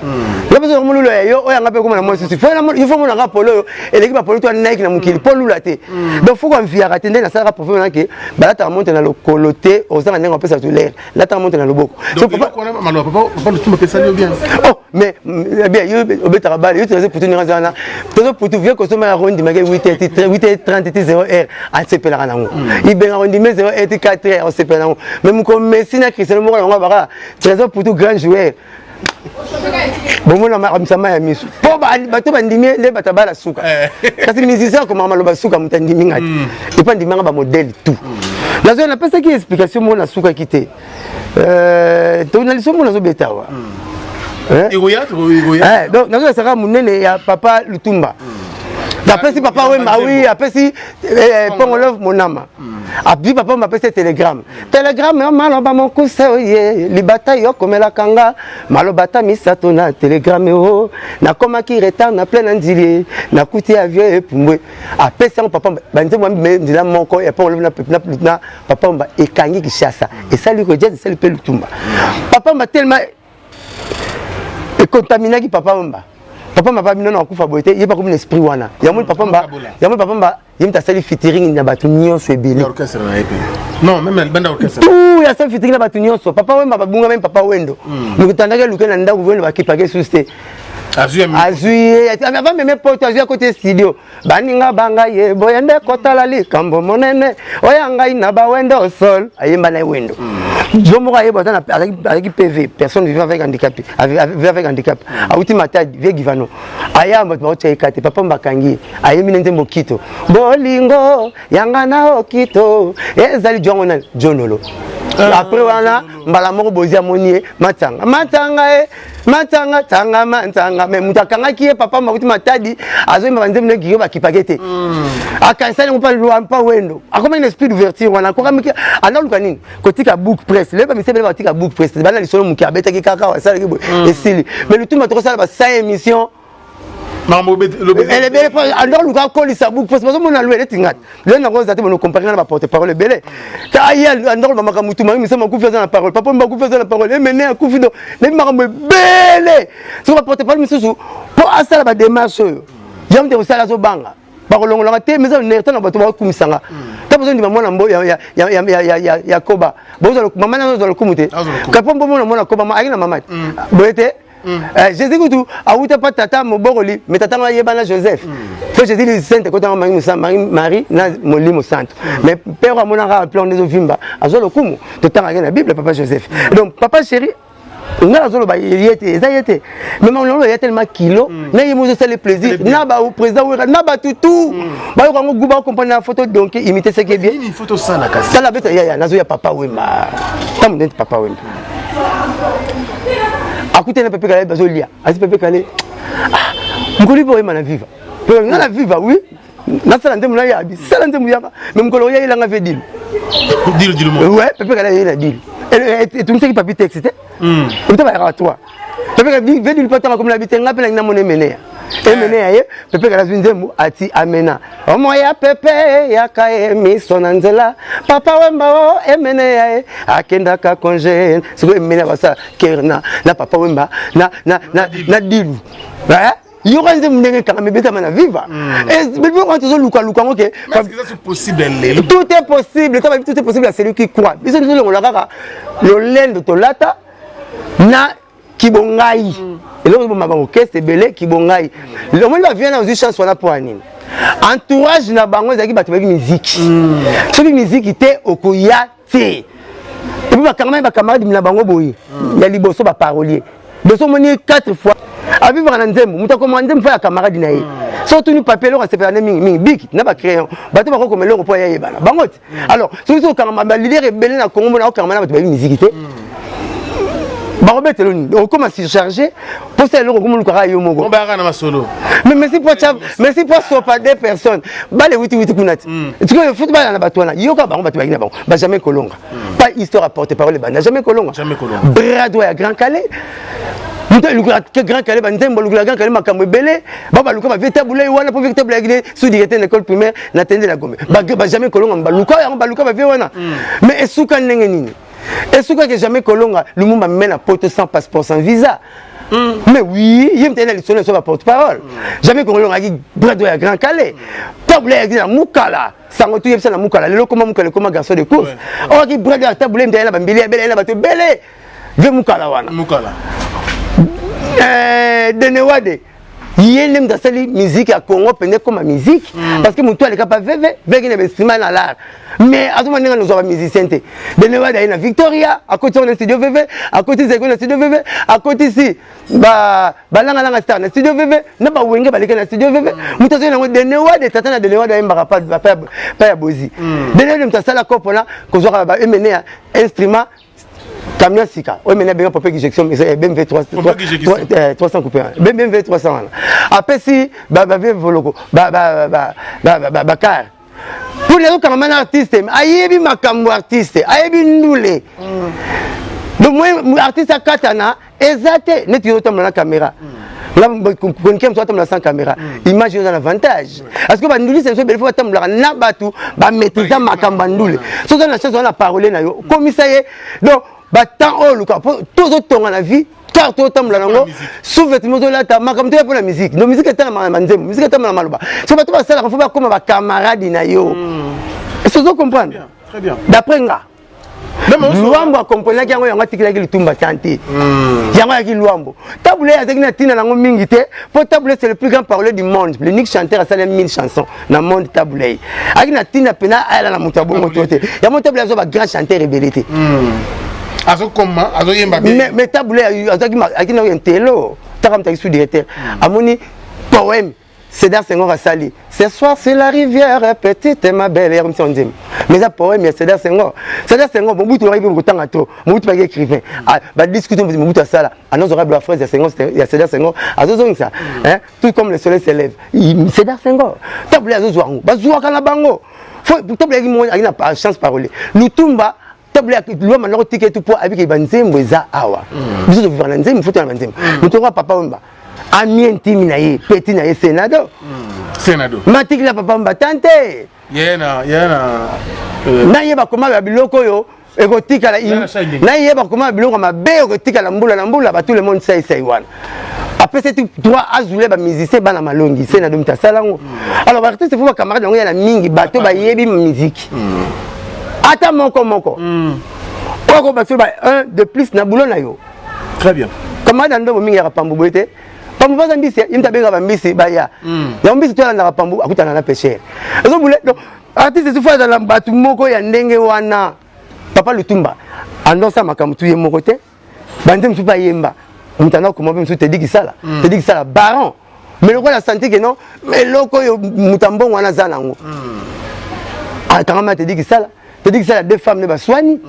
Nga mpe soki okomolula ya yo, oyo yanga mpe ekóma na mwa souci. Il faut monaka polo oyo eleki bapolo to ya Nike na mokili mpo lula te. Donc faut koenviaka te. Nde nasalaka proverbe nake balataka monte na lokolo te, ozanga ndenge opesa bato lere, lataka monte na loboko. Oh, mais bien, yo obetaka bale, yo toza putu ndenge aza wana, tozo putu vie kosomba ya rondimaki 8 30 ti 0 heure, asepelaka nango. Ibengaka ondime 0 heure ti 4 heure, osepela nango. Mais moko Messi na Cristiano moko nango baka Trésor Putu, grand joueur, bomona misama ya miso mpo. Bato bandimi nde bato abala suka. Kasi musicien akomaka maloba suka, moto andimi nga te. Epo andimanga bamodele tout. Nazo napesaki explication moko, nasukaki te. Na liso moko nazobeta awa. Donc nazolesaka monene ya papa Lutumba. Apesi papa Wemba, oui, apesi Pongolove Monama, abi papa Wemba apesi télégramme. Télégramme yo maloba mokuse oye libata yokomelaka nga maloba ta misato na télégramme o nakomaki retard na plein na Ndjili, nakuti avion epumbwe. Apesi yango papa. Banzembo mibale nzela moko ya Pongolove na papa Wemba ekangi Kinshasa, esali ko jazz, esali mpe Lutumba. Papa Wemba tellement econtaminaki papa Wemba. Papa Wemba bino na akufa boye te, ye bakomi na esprit wana. Yango papa Wemba, yango papa Wemba ye moto asali featuring na bato nyonso ebele. Non, même banda orchestre. Tout, asali featuring na bato nyonso. Papa Wemba babunga, même papa Wendo moto aluke na ndako Wendo, bakipaki esusu te. Azwi ye avant meme poto, azwi akoti studio. Baninga banga ye boye nde kotala likambo monene oya ngai na bawendo sol, ayemba na ye Wendo. Jo moko ayeba azalaki PV, personne vivant avec handicap, vivant avec handicap, awuti Matadi, vie Givano, aya bato baotya ye kate. Papa bakangi ye, ayembi na nzembo Kito, bolingo yanga na okito ezali jongo nani Jonolo. Après wana mbala moko bozi amoni ye matanga matanga ye matanga tanga matanga. Mais moto akangaki ye, papa makuti Matadi, azoyemba banzembo ndenge kiko bakipaki te. Akanisani yango mpa mpa Wendo, akomaki na esprit d'ouverture wana, akokamiki analuka nini kotika book presse. Lelo bamisi ebele batika book presse, bana lisolo moke abetaki kaka, asalaki boye, esili. Mais Lutumba tokosala ba 100 émission elebele andoko luka akolisa book presse. Bazomona lo eleti ngati lelo nango oza te bono comparer na baporte parole ebele. Aye andoko lobamaka mutu mangi misama akufi aza na parole, papa mba akufi aza na parole, emene akufi do nayebi makambo ebele. Soki baporte parole misusu mpo asala badémarche oyo yango te kosala, azobanga bakolongolaka te. Mais eza na bato bakumisanga ta bozondima mwana mbo ya koba, mama nano ozwa lokumu te kapo mbo mona mwana koba ayaki na mama te boye te. Jésus kutu awuta pa tata mobokoli, mais tata ngo ayebana Joseph fo Jésus li sainte ekotanga Marie na Molimo Santo. Mais père amonaka plan nde ezovimba, azwa lokumu. Totangaki na Bible papa Joseph. Donc papa chéri nga nazoloba ye te, eza ye te, mais makambo ya tellement kilo na ye mo ezosala plaisir na baprésident Wera na bato tout bayoka yango gu bacomprendre na photo. Donc imiter ce qui est bien, sala beta yaya. Nazoya papa Wemba, ntango neti papa Wemba akutani na Pepe Kale, bazolia, asi Pepe Kale mokolo mpe oyemba na Viva, nga na Viva, oui, nasala nzembo na yabi, sala nzembo yaka. Mais mokolo oya yelanga ve Dilu. Ouais, Pepe Kale aye na Dilu, etungisaki papi texte te, ota bayaka trois. Pepe Kale ve Dilu mpo atanga komi na bi te, nga mpe nangi namona emeneya, emeneya ye. Pepe Kale azwi nzembo ati amena omoya pepe yaka ye miso na nzela papa Wemba o emeneya ye akendaka congé. Sikoyo emeneya basala kere na papa Wemba na Dilu. Yoka nzembo ndenge ekangami, ebetama na Viva. Biloko wana tozolukaluka yango ke tout est possible. Ta tout est possible à celui qui croit. Biso tozolongola kaka lolendo tolata na kibongai, eloko eboma bango kese ebele kibongai. Omoni bavie na ozwi chance wana mpo ya nini? Entourage na bango ezalaki bato bayebi miziki. Soki miziki te, okoya te. Et puis bakangamaki bacamarade na bango boye ya liboso, baparolier boso. Omoni quatre fois avivaka na nzembo, moto akomaka nzembo fo ya camarade na ye. So otuni papier, eloko asepela nde mingi mingi biki na bacrayon. Bato bakokoma eloko mpo ayayebana bango te. Alors soki so okangama baleader ebele na Congo, mona okangama na bato bayebi miziki te, bakobetelo nini? Okoma surchargé mposa eloko okomolukaka yo moko. Bayaka na masolo. Mais merci po tia, merci po sopa deux personnes bale wuti wuti kuna ti sikoyo futi bala na bato wana. Yoka bango, bato bayaki na bango bajamais kolonga. Pas histoire à porte parole banda jamais kolonga. Jamais kolonga. Bras droit ya Grand Kallé, moto alukaka Grand Kallé banzembo, alukaka Grand Kallé makambo ebele. Ba baluka bavie Tabu Ley wana mpo vie Tabu Ley ayaki sous directeur na école primaire na tende na Gombe. Bajamais kolonga, baluka yango, baluka bavie wana. Mais esuka ndenge nini? Esukaki jamais kolonga. Lumumba meme na poto sans passeport, sans visa. Mais oui, ye moto na lisolo so baporte parole. Jamais kolonga ayaki bras droit ya Grand Kallé. Tabu Ley ayaki na Mukala sango tu yebisa na Mukala. Lelo koma Mukala ekoma garçon de course. Oyaki bras droit ya Tabu Ley, moto aye na bambili ebele, aye na bato ebele ve Mukala wana. Mukala. Denewade. Ye nde moto asali musique ya Congo mpenza ekoma musique, parce que motu aleka pa veve veki na bainstrument na l'art, mais azoma ndenge nozwa bamusicien te. Dene Wada ye na Victoria akoti yango na studio veve, akoti Zeko na studio veve, akotisi balangalanga star na studio veve, na bawenge baleka na studio veve. Moto azoi nango Dene Wade, tata na Dene Wade ayembaka pa ya Bozi. Dene Wade moto asala kopona kozwaka baemene ya instrument, camion sika oyo mene abenga pompe injection BMW 300 coupe, BMW 300 wana apesi bavie Voloko bakar pour lelo kangama na artiste. Ayebi makambo artiste, ayebi ndule. Donc moi, artiste akatana eza te neti yo otambola na caméra, konike mosu atambola sans caméra, image oza na avantage, parce que bandulisi biso ebele fo batambolaka na bato bamaîtrise makambo ya ndule. So oza na chance wana, parole na yo komisa ye. Donc batemps oyo oluka po tozotonga na vie, car totambola nango sous-vêtement, ozolata makambo toya mpo na musique. No musique etala banzembo, musique etala maloba. So bato basalaka fo bakóma bacamarade na yo. Est-ce ozo comprendre? D'après nga, Lwambo akomprenaki yango, yango atikelaki Lutumba santé, yango ayaki Lwambo. Tabu Ley azalaki na ntina nango mingi te, mpo Tabu Ley, c'est le plus grand parolier du monde, l'unique chanteur asali 1000 chansons na monde. Tabu Ley ayaki na ntina mpena ayala na moto ya bongo to te. Yango Tabu Ley azwa bagrand chanteur ebele te. Azokoma, azoyemba. Mais Tabu Ley azalaki na intelo taka moto aki sous directeur, amoni poème Sédar Senghor asali: "Ce soir c'est la rivière petite ma belle", ya komisa nzembo. Mais eza poème ya Sédar Senghor. Sédar Senghor, Mobutu oyaki mpe kotanga to Mobutu baki écrivain, badiscute. Mobutu asala anozwaka ba phrase ya Senghor, ya Sédar Senghor, azozongisa "Tout comme le soleil se lève", Sédar Senghor. Tabu Ley azozwa yango, bazwaka na bango. Tabu Ley ayaki na chance parole. Lutumba, Tabu Ley, Lwamba ndako tika etu mpo abiki banzembo eza awa. Biso tovivre na nzembo, foto na banzembo. Moto okoa Papa Wemba, ami intime na ye, petit na ye Senado. Senado. Matikila Papa Wemba tante. Ye na ye na Nayeba koma ya biloko oyo ekotikala, nayeba koma biloko mabe ekotikala mbula na mbula. Ba tout le monde saisai wana apesi ti droit azule bamusicien bana malongi. Senado moto asala yango. Alors baartiste fo bacamarade yango ya na mingi, bato bayebi musique ata moko moko oyo kobaso ba un de plus na boulot na yo. Très bien. Camarade ya ndobo mingi yaka pambu boye te. Pambu baza mbisi, ye moto abengaka bambisi baya yango. Mbisi to alandaka pambu, akutana na pêcheur ezobule. Donc artiste sufo azala bato moko ya ndenge wana. Papa Lutumba andosala makambo tu ye moko te. Banze mosusu mpe ayemba, moto anda koma mpe mosusu Tedi Kisala, Tedi Kisala baron. Mais lokola santi ke non, eloko oyo moto ya mbongo wana aza nango, akangama Tedi Kisala. Tedi Kisala, deux femmes ne baswani,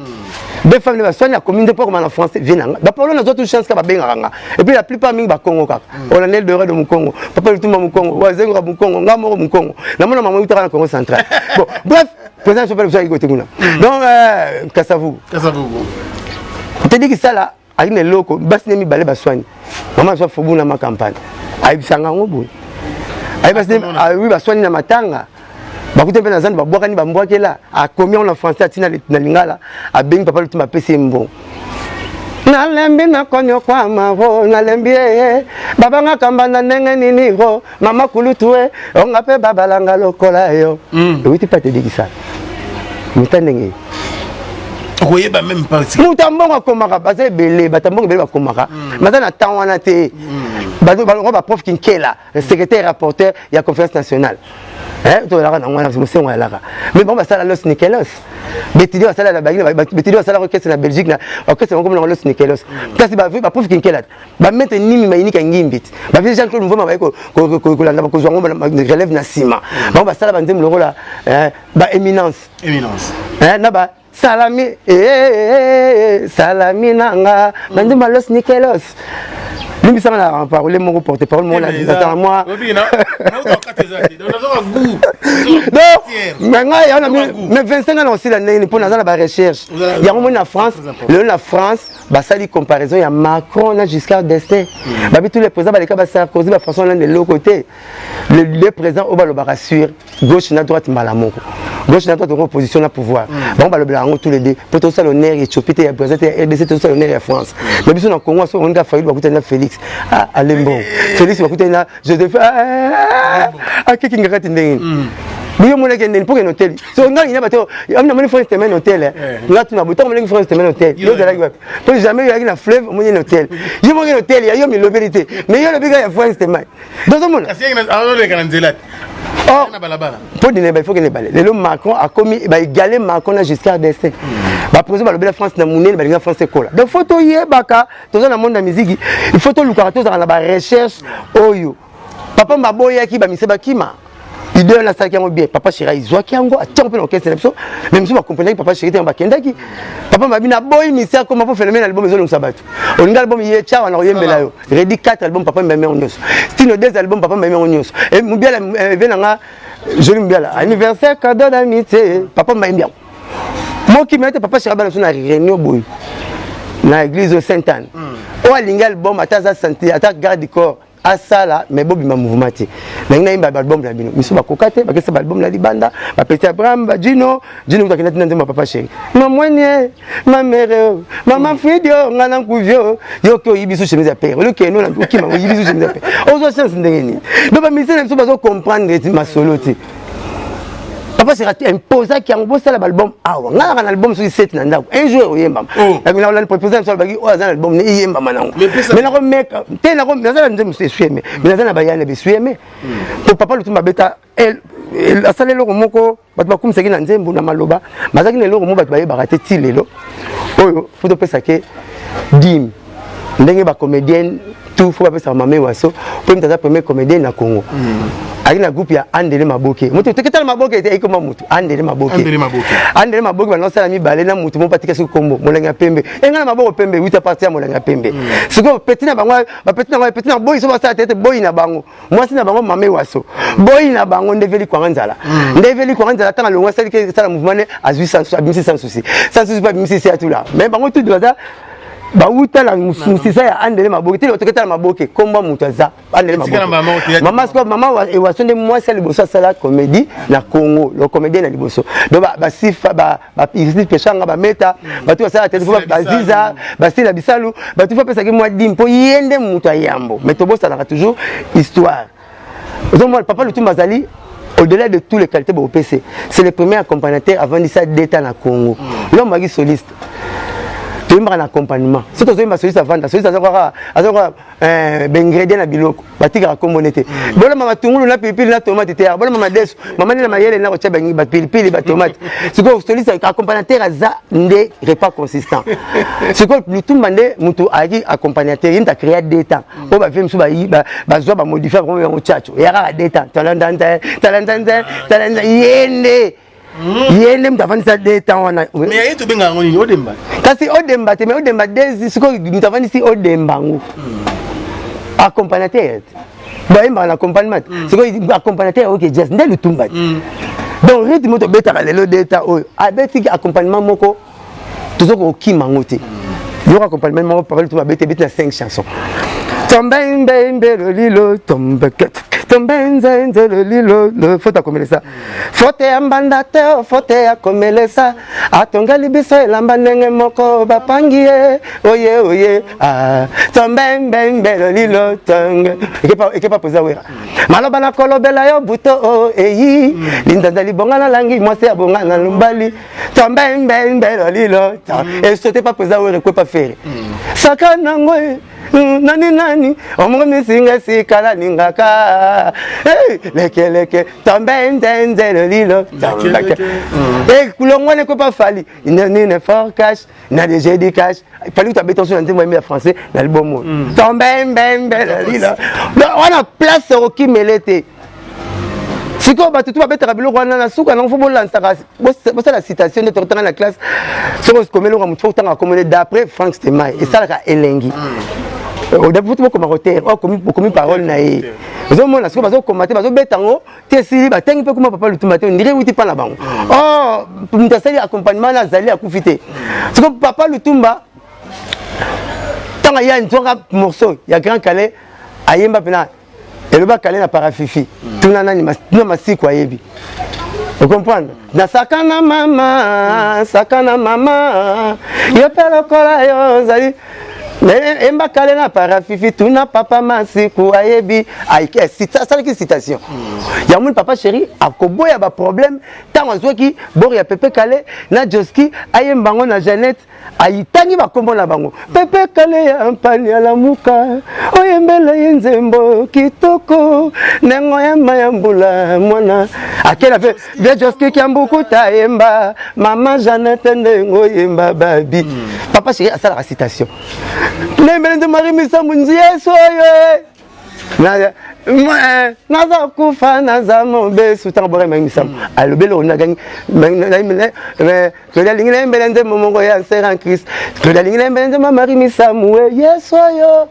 deux femmes ne baswani, akomi nde mpo akoma na français vie nanga. Bapolo nazwa tout chance ka babengaka nga. Et puis la plupart mingi bakongo kaka, olandeli Dorado mokongo, Papa Lutumba mokongo, Wazengoka mokongo, nga moko mokongo, namona mama eutaka na Congo central. Bon, bref, président sopele biso ayaki kote kuna. Donc Kasavubu, Kasavubu. Tedi Kisala ayaki na eloko, basi ne mibale baswani, mama azwa fobu na macampagne, ayebisanga yango boye, ayebi baswani na matanga, bakuti mpe na zando, babwakani, bambwakela. Akomi yango na français, atina na lingala, abengi Papa Lutumba, apesi ye mbongo. Nalembi nakonyokwama o, nalembi ye, babangaka mbanda ndenge nini o, mama kulutu e, onga mpe babalanga lokola yo. Ewuti mpe Tedi Kisala moto ndenge. Okoyeba même pas. Moto ya mbongo akomaka, baza ebele, bato ya mbongo ebele bakomaka, baza na temps wana te. Balongo baprof Kinkela, secrétaire rapporteur ya conférence nationale, toyalaka nango wana, mosengo ayalaka. Mais bango basala Los Nikelos, betidi basala, betidi basala orchestre na Belgique, na orchestre bango komona Los Nikelos. Kasi baprof Kinkela, bamaître Nimi Mainika Ngimbi, bavie Jean Claude Mvoma, baye kolanda kozwa yango relève na nsima. Bango basala banzembo lokola ba Éminence. Éminence. Na ba Salami, salami nanga, banzembo ya Los Nikelos. Limbisanga na parole moko, porte parole moko natanga mwa. Donc mais ngai yango mais 25 ans na osila ndenge nini mpo naza na barecherche yango. Moi na France lelo, na France basali comparaison ya Macron na Giscard d'Estaing. Babi tous les présidents baleka, baSarkozy, baFrançois Hollande, eloko te. Le président oyo balobaka sur gauche na droite mbala moko, gauche na droite, ongo opposition na pouvoir, bango balobelaka yango tous les deux. Mpo tosala honneur Éthiopie te, ya Brésil te, ya RDC, tosala honneur ya France. Mais biso na Congo, so omonika Fayulu bakutani na Félix, alembo Félix bakutani na Joseph, akeki ngaka ti ndenge nini. Yo monaki ndeni mpo kende hotel. So ngai nina bato ami namoni France Semaine hotel. Eh. Nga tuna boye ntango monaki France Semaine hotel. Yo ozalaki wapi? Po jamais oyaki na fleuve omoni na hotel. Yo moki na hotel ya yo milobeli te. Mais yo olobi kaka ya France Semaine. Tozomona. Kasi azoleka na nzela te. Or, Na balabala. mpo dina il faut kende ebale. Lelo Macron akomi ba égaler Macron na Giscard d'Estaing. Ba président balobela France na monene balinga France ekola. Donc faut toyebaka toza na monde ya musique, il faut tolukaka tozala na ba recherche oyo. Papa maboyaki ba mise bakima. Idée wana asalaki yango bien. Papa Chéri azwaki yango atiango mpe na orchestre na biso. Mais mosusu bakomprenaki Papa Chéri te bakendaki. Papa mabi na boyi mise akoma mpo phénomène album ezolongisa bato. Olingi album ye tcha wana koyembela yo. Redi 4 album papa mbami yango nyonso. Stino 2 album papa mbami yango nyonso. Et Mubiala ve nanga Joli Mubiala anniversaire cadeau d'amitié papa mbami yango. Mokimi ete papa Chéri bana biso na réunion boye na église au Sainte-Anne. Oyo alingi album ata aza santé ata garde du corps asala mais bobima mouvement te. Nangi nayemba ba album na bino. Miso bakoka te bakesa ba album na libanda, bapesi Abraham, ba Gino, Gino kutu akenda tina nzembo ya papa Chéri. Mamwene, ma mère, mama Fridio, nga na nkuvio, yo ke oyibi su chemise ya père. Oloki eno na okima oyibi su chemise ya père. Ozwa chance ndenge nini? Donc ba musiciens na biso bazo comprendre ti masolo te. Papa Chéri imposaki yango bosala ba album awa. Nga na album soki 7 na ndako. Un jour oyembama. Oh. Na na proposer biso baki oyo aza na album ne eyembama nango. Mais pesa- Mais nako meka te nako naza na nzembo mosusu esuyeme. Mais naza na bayane besuyeme. Po papa Lutumba abeta asala eloko moko bato bakumisaki na nzembo na maloba bazalaki na eloko moko bato bayebaka te ti lelo oyo fo topesake dime ndenge ba comédienne tout fo bapesaka mame waso po moto aza premier comédienne na Congo. Ayaki na groupe ya Andele Maboke. Moto toketala Maboke te ekoma motu Andele Maboke. Andele Maboke. Andele Maboke banasala mibale na motu moko batika soki kombo molangi ya pembe. Enga na maboko pembe wuta parti ya molangi ya pembe. Sikoyo peti na bango bapeti na bango peti na boyi so basala te te boyi na bango. Mwasi na bango mame waso. Boyi na bango nde veli kwanga nzala. Nde veli kwanga nzala tanga longwa sali ke sala mouvement ne azui sans abimisi sans souci. Sans souci pas abimisi se atula. Mais bango tout baza bauta na musisa ya Andele Maboke te toketala Maboke komba moto aza Andele Etikala Maboke. mama oteya- Mama sikoyo mama Ewaso nde mwasi ya liboso asala comédie na Congo, le comédien na liboso. Donc basifa ba ba Isis Peshanga bameta bato basala te fo Basila baziza basila bisalu bato fo apesaki mwa dime mpo ye nde moto ya yambo. Mais tobosanaka toujours histoire. Ozomona papa Lutumba azali au-delà de toutes les qualités bopc, c'est le premier accompagnateur avandisa deta na Congo. L'homme aki soliste toyembaka na accompagnement. Soki tozoyemba soliste avanda, soliste aza kaka aza kaka baingrédient na biloko batikaka kombo ne te. Bolama matungulu na pilipili na tomate te, bolama madesu mama nde na mayele na kotia bapilipili batomate. Sikoyo soliste accompagnateur aza nde repas consistant. Sikoyo Lutumba nde moto ayaki accompagnateur, ye moto acréa deux temps oyo bavie mosusu bazwa bamodifie bango yango tchatcho eya kaka deux temps talandanze talandanze talandanze ye nde ye nde moto avandisa deux temps wana. Mais ye tobenga yango nini? Odemba. Kasi odemba te, mais odemba desi. Sikoyo moto avandisi odemba yango accompagnateur te, bayembaka na accompagnement te. Sikoyo accompagnateur oke jazz nde Lutumba te. Donc rythme oyo tobetaka lelo deta oyo abetiki accompagnement moko toza kokima yango te. Yoka accompagnement moko papa Lutumba abeti, ebeti na 5 chansons: tombe mbe mbe lolilo tombe tombe nzenze lolilo lo faute akomelesa faute ya mbanda te o faute ya komelesa atongeli biso elamba ndenge moko bapangi ye oye oye ah, tombe mbe mbe lolilo tonge ekepa président Wera maloba na kolobela yo buto o eyi linzanza libonga na langi mwasi ya bonga na lumbali tombe mbe mbe lolilo esote pa président Wera ekwepa Ferre saka nango e nani nani omongo misinga esika nalingaka lekeleke tombe nzenze lolilo kulongwana ekwepa Fally nini fort cash na DG di cash Fally kutu abeti nso na nzembo ya français na album oyo tombe mbe mbe lolilo wana place okimele te. Sikoyo bato tu babetaka biloko wana na suka nango fo bolansaka bosala citation nde tokotanga na classe. Soki okomi eloko ya motu fo otanga komone d'après Frank Stemay esalaka elengi odapo bokoma kotere okomi parole na ye. Ozomona sikoyo bazokoma te, bazobeta yango te, esili batangi mpe kuma papa Lutumba te ondire wuti mpa na bango. Or moto asali accompagnement na azali akufi te. Sikoyo papa Lutumba ntango aya nzwaka morceau ya Grand Calais ayemba mpena eloba Kale na parafifi tuna nani tuna masiku ayebi ocomprendre nasaka na mama saka na mama yo mpe lokola yo ozali. Emba kale na parafifi tuna papa Masiku ayebi asalaki citation. Ya moni papa chéri akoboya ba problème ntango azwaki bor ya Pepe Kale na Joski ayemba yango na Jeannette ayitangi bakombo na bango Pepe Kale ya mpani alamuka oyembela ye nzembo kitoko nengo ya ma ya mbula mwana akela ve vie Joski Kiambukuta yemba mama Jeannette ndenge oyemba babi. Papa chéri asalaka citation nembele nde Marie Misamu nzieso oyo naza kufa naza mobesu ntango bora Marie Misamu alobeli oyo nagangi Claude alingi nayembela nzembo moko ya Sœur en Christ. Claude alingi nayembela nzembo ya Marie Misamu Yesu oyo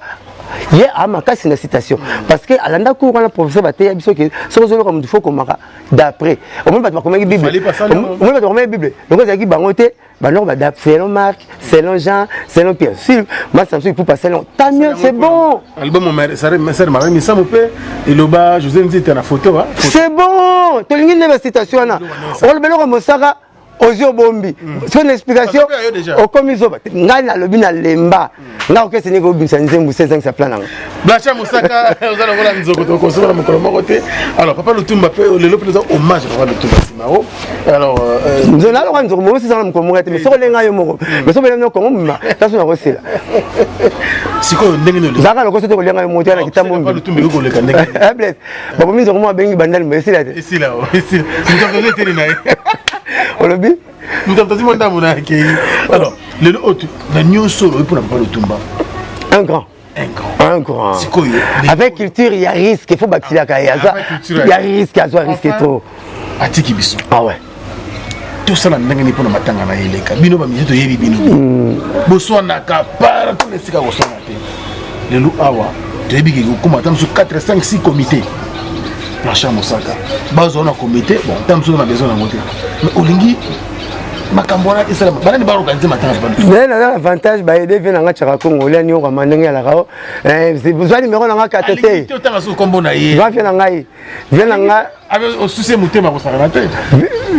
ye amakasi na citation parce que alanda cours wana professeur bateya biso ke soki ozoloka motu fo komaka d'après. Omoni bato bakomaki bible, omoni bato bakomaki bible loko ezalaki bango te banoko ba selon Marc, selon Jean, selon Pierre, si ma Samson Ipupa selon, tant mieux, c'est bon. Album sœur Marie Misamu mpe eloba José Nzita na photo. C'est bon, tolingi nde bacitation wana oloba eloko mosaka ozwi obombi soki na explication okomi zoba. Ngai nalobi na lemba ngai okese ndenge obimisa nzembo se ezangisa plan nango. Blanchard Mosaka, oza lokola nzoko, tokosomba na mokolo moko te. Alors papa Lutumba mpe lelo mpe toza hommage papa Lutumba Simaro. Alors nzoko naloka nzoko moko sisanga na mokolo moko te, mais soki olenga yo moko, mais soki olenga kongo mima taso nakosela. Sikoyo ndenge nini? Zaka lokoso te kolenga yo moko te na kitambo. Papa Lutumba ekoki koleka ndenge? Bless babomi nzoko moko abengi bandali mo esila te. Esila, esila, moto akoki eteli na ye. Olobi? Moto atasi mwa ndambo na akei. Alors lelo oyo na nyonso olobi mpona papa Lutumba? Un grand. Un grand. Un grand. Sikoyo avec culture ya risque, il faut batilaka ye aza ya risque, azwa risque trop. Atiki biso. Ah ouais. Tosala ndenge nini mpona matanga na ye eleka? Bino bamisi toyebi bino boswanaka partout na esika koswana te. Lelo awa toyebi ke kokóma ata mosusu 4, 5, 6 comité. Blanchard Mosaka bazwa na comité, bon, ta mosusu na besoin nango te, mais olingi makambo wana esalama, banani baorganize matanga? Mais naza na avantage, baede vie nanga tiaka Kongo olia niokama ndenge alaka o zwa nimero nanga kate te. Otanga soki kombo na ye? Zwa vie na ngai, vie na ngai. Osuse motema kosakana te.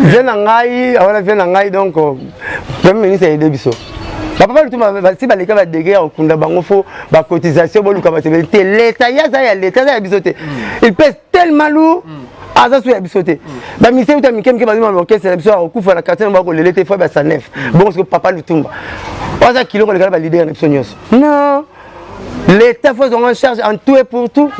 Vie na ngai awana, vie na ngai. Donc premier ministre aide biso bapapa Lutumba basi baleka badege ya kokunda bango, fo bacotisation boluka bato ebele te. Leta ye aza ya leta, aza ya biso te. Il pèse tellement lourd, aza so ya biso te. Bamisie uta mike mike bazoma orchestre na biso akokufa na quartier na bakolele te fo basanef. Bongo soki papa Lutumba aza kilo koleka na baleader na biso nyonso, non, l'État faut en charge en tout et pour tout.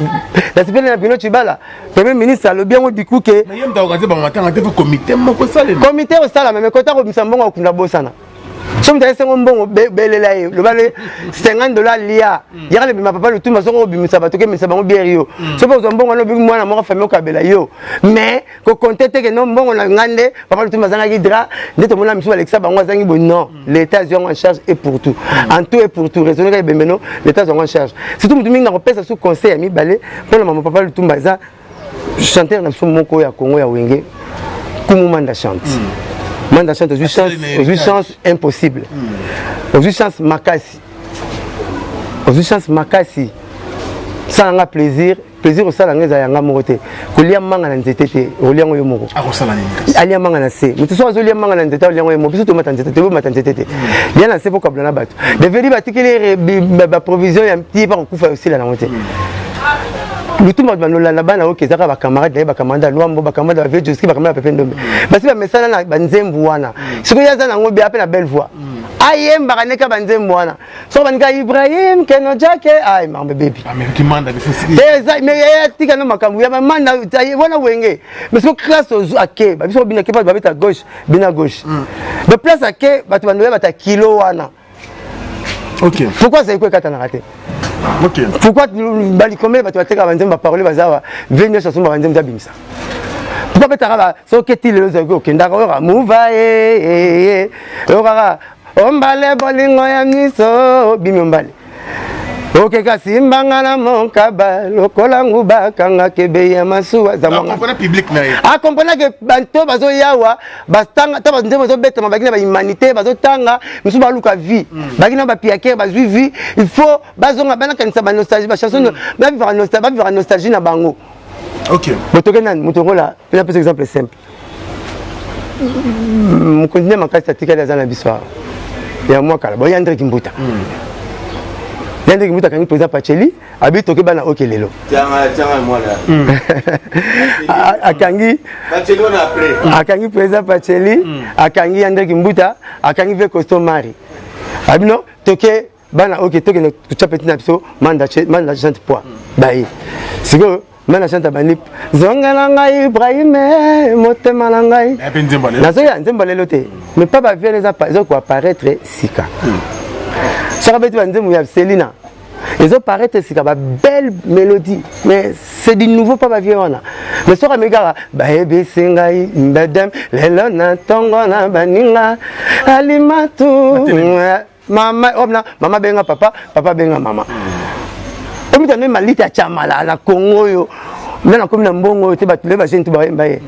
Nasepeli na bino Cibala, premier ministre alobi yango du coup ke ye moto akokanzi bango matanga te, fo comité moko esalema. Comité osalama, mais kota kobimisa mbongo akunda bosana. So moto ayesengo mbongo belela ye, loba le 50 $ lia yaka lebima papa Lutumba. Soko obimisa bato okemisa bango biere yo, so mpe ozwa mbongo wana obiki mwana moko famille okabela yo, mais kokonte te ke no mbongo na nga nde papa Lutumba azangaki drap nde tomona misu balekisa bango azangi boye. Non, l'État azwi yango en charge et pour tout, en tout et pour tout. Raisonne kaka ebembe. No, l'État azwi yango en charge. Surtout motu mingi nakopesa su conseil ya mibale mpona mama papa Lutumba eza chanteur na biso moko ya Congo ya Wenge, Kumu Manda Chante. Manda Chante, ozwi chance, ozwi chance impossible, ozwi chance makasi, ozwi chance makasi. Sala nga plaisir, plaisir osala nga eza yanga moko te. Kolia manga na nzete te, olia yango yo moko. Akosala nini kasi? Alia manga na se. Moto soki azolia manga na nzete, alia yango yo moko. Biso tomata nzete te, bomata nzete te, lia na se mpo kabula na bato develi batikeli baprovision ya ti pa kokufa osila nango te. Lutumba bandolanda bana oyo ezaka bacamarade na ye, bacamarade ya Lwambo, bacamarade ya bavie Joski, bacamarade ya Pepe Ndombe, basi bamesana na banzembu wana. Soki ye aza nango bia mpe na belle voix, ayembaka neka banzembu wana. Soki banika Ibrahim Keno Jake, ay makambo ebebi. Mais atika no makambo ya bamanda wana Wenge. Mais soki classe ake babiso bina ke bato babeta gauche, bina gauche de place ake bato bandoya bata kilo wana. Pourquoi azali ko ekatanaka te? Pourquoi balikomele bato batekaka banzembo baparole baza awa ve nyonso asomba banzembo abimisa? Pourquoi betaka soki eti lelo ozalaki okendaka oyoka muva ye oyokaka ombale bolingo ya miso bimi ombale okeka simbanga na monkaba lokola nguba kangaka ebei ya masuwa. Akomprena ke banto bazoyawa batanga ta banzembo bazobetama baki na bahumanité bazotanga misusu baluka vie baki na bapiakere bazwi vie. Il faut bazonga banakanisa banostalgie, bachanson bavivaka nostalgie na bango. Botoke nani moto ngola mpe napesa exemple simple. Mokonzi nde makasi atikali aza na biso awa ya mwa kala boye André Kimbuta. Ya ndenge mutu akangi président Pacheli abi toke bana oke lelo. Akangi akangi président Pacheli, akangi ya ndenge mbuta, akangi ve costaud mari. Abi non toke bana oke tokende kotya peti na biso manda manda chante poids baye. Sikoyo manda chante abandi zongela ngai Ibrahim motema na ngai. Nazoya nzembo lelo te. Mais pas ba vieux eza eza ko apparaître sika. Soki abeti ba nzembo ya Selina ezo paraître sika ba belle mélodie mais c'est du nouveau pas ba vieux wana. Mais soki ameki kaka bayebisi ngai mbedem lelo na ntongo na baninga alimatu mama obna mama benga papa papa benga mama. Omita nde malita ya chamala na Congo oyo nga nakomi na mbongo oyo te bato le bajeune to bayemba ye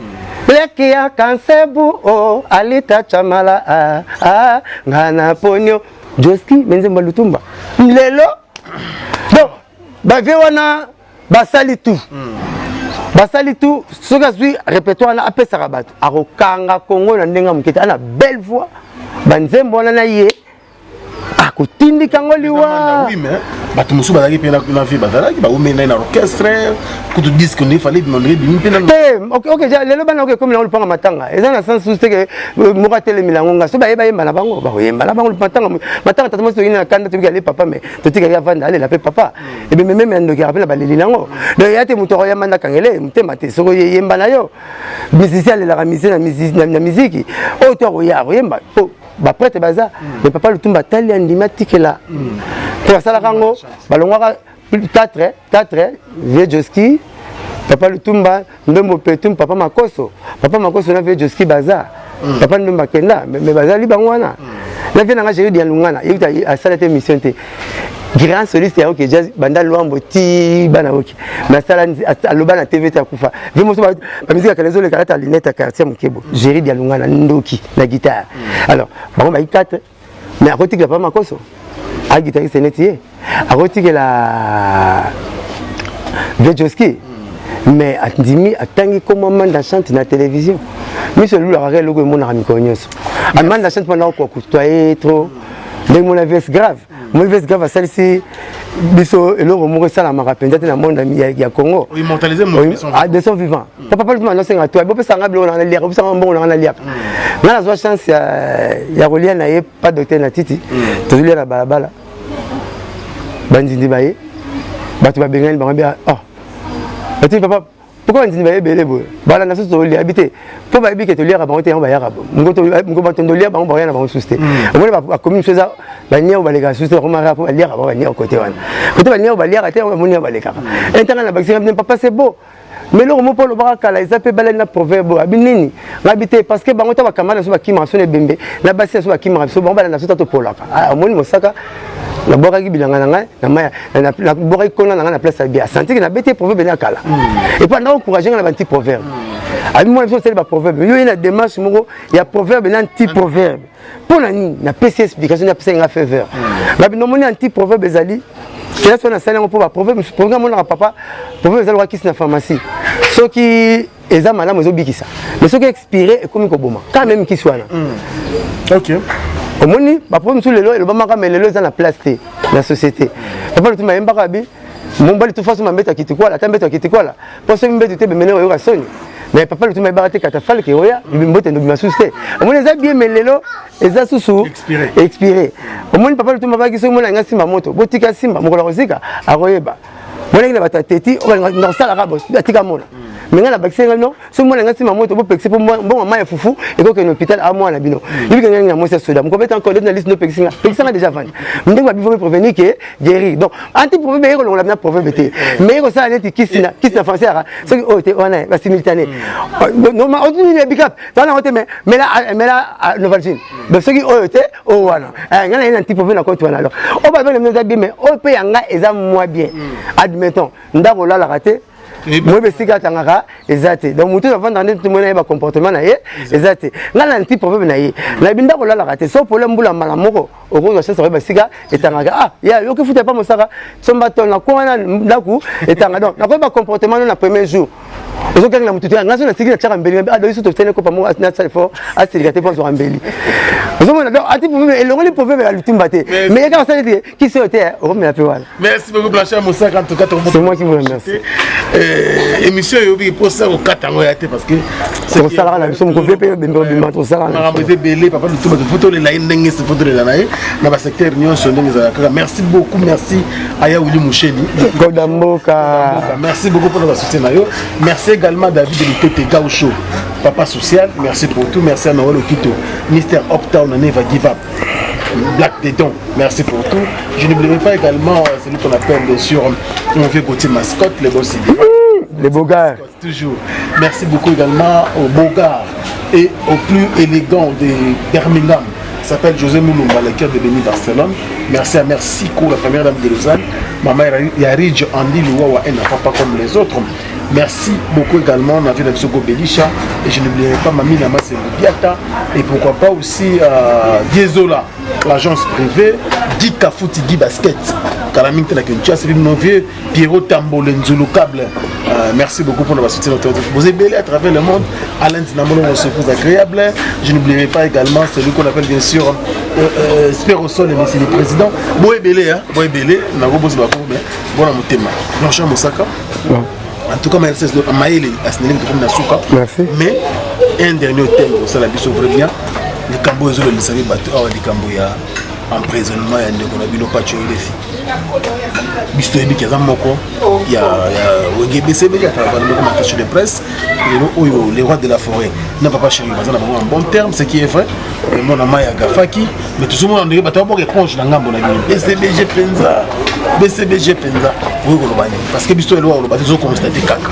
leki ya kansebu o alita chamala ah, ah, nga na ponio joski me nzembo ya lutumba lelo donc bavie wana basali tout basali tout soki azwi répertoire wana apesaka bato akokanga Congo na ndenge ya moke te ana belle voix banzembo wana na ye akotindika yango liwa. Oui, mais bato mosusu bazalaki mpe na vie bazalaki baumeli nai na orchestre kutu disque nde fallait bima ndenge bimi mpe te. Ok, lelo bana oke ekomi nango lupanga matanga eza na sens susu te ke moko atelemela yango nga so bayeba yemba na bango bakoyemba na bango matanga matanga tata mwasi toyini na kanda tobiki ale papa mais totikaki avanda alela mpe papa ebembe meme ya ndoki mpe na baleli nango donc ya te moto akoyamba ndakangele motema te soko yemba na yo musicien alelaka musicien na miziki oyo to akoya akoyemba po baprêtre baza. Mais papa Lutumba atali andimi atikela po basalaka yango balongwaka 4 4 vieux Joski, papa Lutumba, Ndombo Petum, papa Makoso. Papa Makoso na vieux Joski baza, papa Ndombo akenda mais bazali bango wana na vieux nanga Jéri Dialungana yekuta asala te mission te grand soliste ya OK Jazz banda Lwambo ti bana OK mais asala aloba na TV te akufa vieux moso bamiziki ya kala ezoleka alata lunette ya quartier mokebo Jéri Dialungana ndoki na guitare. Alors bango bayi 4 mais akotikela papa Makoso aguitariste neti ye akotikela vieux Joski mais andimi atangi kombo Manda Chante na télévision miso elulaka kaka eloko emonaka mikolo nyonso Amanda Chante mpona kokotoye trop ndenge mona vieux grave moni vieux grave asalisi biso eloko moko esalamaka mpenza te na monde ya Congo de son vivant. Papa Lutumba nosenga to bopesanga biloko nanga naliaka bopesanga mbongo nanga naliaka nga nazwa chance ya kolia na ye pa docteur na titi tozolia na balabala banzindi baye bato babengani bango bia oh batini papa pourquoi banzindi baye ebele boye balanda susu tolia bi te mpo bayebi ke toliaka bango te yango bayaka ngo bato ndolia bango bakoya na bango susu te. Omoni bakomi mosusu eza baniao balekaka susu te bakomaka mpo baliaka bango baniao kote wana kote baniao baliaka te bamoni yango balekaka intanga na bakisi papa c'est beau mais eloko moko olobaka kala eza mpe balali na proverbe abi nini ngabi te parce que bango ta bakamara na biso bakimaka biso na ebembe na basi na biso bakimaka biso bango balanda biso ta topolaka omoni mosaka nabwakaki bilanga na ngai na maya nabwakaki kona na ngai na place ya bien asantiki nabeti ye proverbe ya kala et puis anda encourage ngai na banti proverbe abi mwana biso osali baproverbe yo ye na démarche moko ya proverbe na anti proverbe mpo na nini napesi explication napesaki nga faveur ngabi nomoni anti proverbe ezali kelasi wana nasali yango mpo baproverbe mosusu amonaka papa proverbe eza lokola kisi na pharmacie soki eza malamu ezobikisa mais soki expiré ekomi koboma quand même kisi wana. Omoni baproverbe mosusu lelo elobamaka mais lelo eza na place te na société. Papa Lutumba ayembaka abi mobali tufa soma mbeto ya kitikwala ata mbeto ya kitikwala mpo soki mbeto te bemene oyoka soni mais papa Lutumba ayebaka te katafalke oya mbote ndobima susu te omoni eza bien mais lelo eza susu expiré. Omoni papa Lutumba baki soki mona nga simba moto botika simba mokolo akozika akoyeba monaki na bato ya teti nakosalaka atika mona me ngai nabakisi ngai no soki mwana ngai nsima moto bopekisi mpo mbongo mai ya fufu ekokende hôpital a mwana bino yebi ngai na mwasi ya soda mokobeta encore na liste nopekisi nga pekisa nga déjà vandi ndenge babi vaut prévenir que guérir. Donc anti proverbe eye kolongola bina proverbe te mais ye kosala neti kisi na kisi na français yaka soki oyo te wana basimultané bikap towana yango te mais mela mela novalgine donc soki oyo te oyo wana ngai na ye na anti proverbe na kote wana. Alors oyo babenge eza bien mais oyo mpe yanga eza moins bien. Admettons ndako olalaka te moyebi esika atangaka eza te donc motu avandaka nde tomoni ye bacomportement na ye eza te ngai na anti proverbe na ye nayebi ndako olalaka te so pole mbula mbala moko okozwa chance koyeba esika etangaka ah ya yoki futa epa mosaka somba to na wana ndako etanga donc nakoyeba comportement no na premier jour ozokangela motu te ngai so nasiki natiaka mbeli adoyi so tosene kopa moko nasala effort asilika te mpo azwaka mbeli. Ozomona, donc ati problème, elongoli problème ya Lutumba te, mais ye kaka asali te kisi oyo te, okomela mpe wana. Merci beaucoup, Blanchard Mosaka. En tout cas, c'est moi qui vous remercie. Émission oyobi mposa kokata yango ya te, parce que Tosalaka na biso mokovi mpe bima, tosalaka. Makambo eza ebele. Papa Lutumba, tofo tolela ye ndenge sefo tolela na ye na basecteur nyonso ndenge ezalaka kaka. Merci beaucoup, merci aya Willi Musheni. Goda Mboka. Merci beaucoup mpona basoutien na yo. Merci également David Lutete Gaucho, papa social, merci pour tout. Merci à Noël Okito, Mr Uptown, Never Give Up, Black Dédon, merci pour tout. Je n'oublierai pas également celui qu'on appelle bien sûr mon vieux Gauthier Mascotte, les boss. Les beaux gars. Toujours. Merci beaucoup également au beau gars et au plus élégant de Birmingham. S'appelle José Moulumba, le cœur de Béni Barcelone. Merci à Merci la première dame de Lausanne. Maman Yarij Andy Louawa, un enfant pas comme les autres. Merci beaucoup également Navi Soko Belisha. Et je n'oublierai pas Mami Nama Biata. Et pourquoi pas aussi Diezola, l'agence privée, Guy Kafouti, Guy Basket. Kalaming la Kinshasa, mon vieux Pierrot Tambo, Nzulu Câble. Merci beaucoup pour notre soutien. Vous êtes belé à travers le monde. Alain Dinamolo, on se pose agréable. Je n'oublierai pas également celui qu'on appelle bien sûr Spérosol, monsieur le président. Boé Belé, hein, Boé Belé, Nago Boss Bako, mais bon, motema. Blanchard Mosaka. En tout cas, Maël, Asnelin, comme Nasuka. Merci. Mais un dernier thème, ça la biso vrai bien. Likambo ezolelisaki bato awa, likambo ya emprisonnement ya ndeko na bino Pacho Elefi. Biso toyebiki aza moko ya Wenge BCBG, atravers moko ma de presse. Lelo oyo le roi de la forêt na papa chéri baza na bango en bon terme, ce qui est vrai. Mona mai agafaki, mais tozomona ndenge bato baboka éponge na ngambo na bino BCBG mpenza. BCBG mpenza, oyo koloba nini? Parce que biso eloko koloba tozoconstate kaka.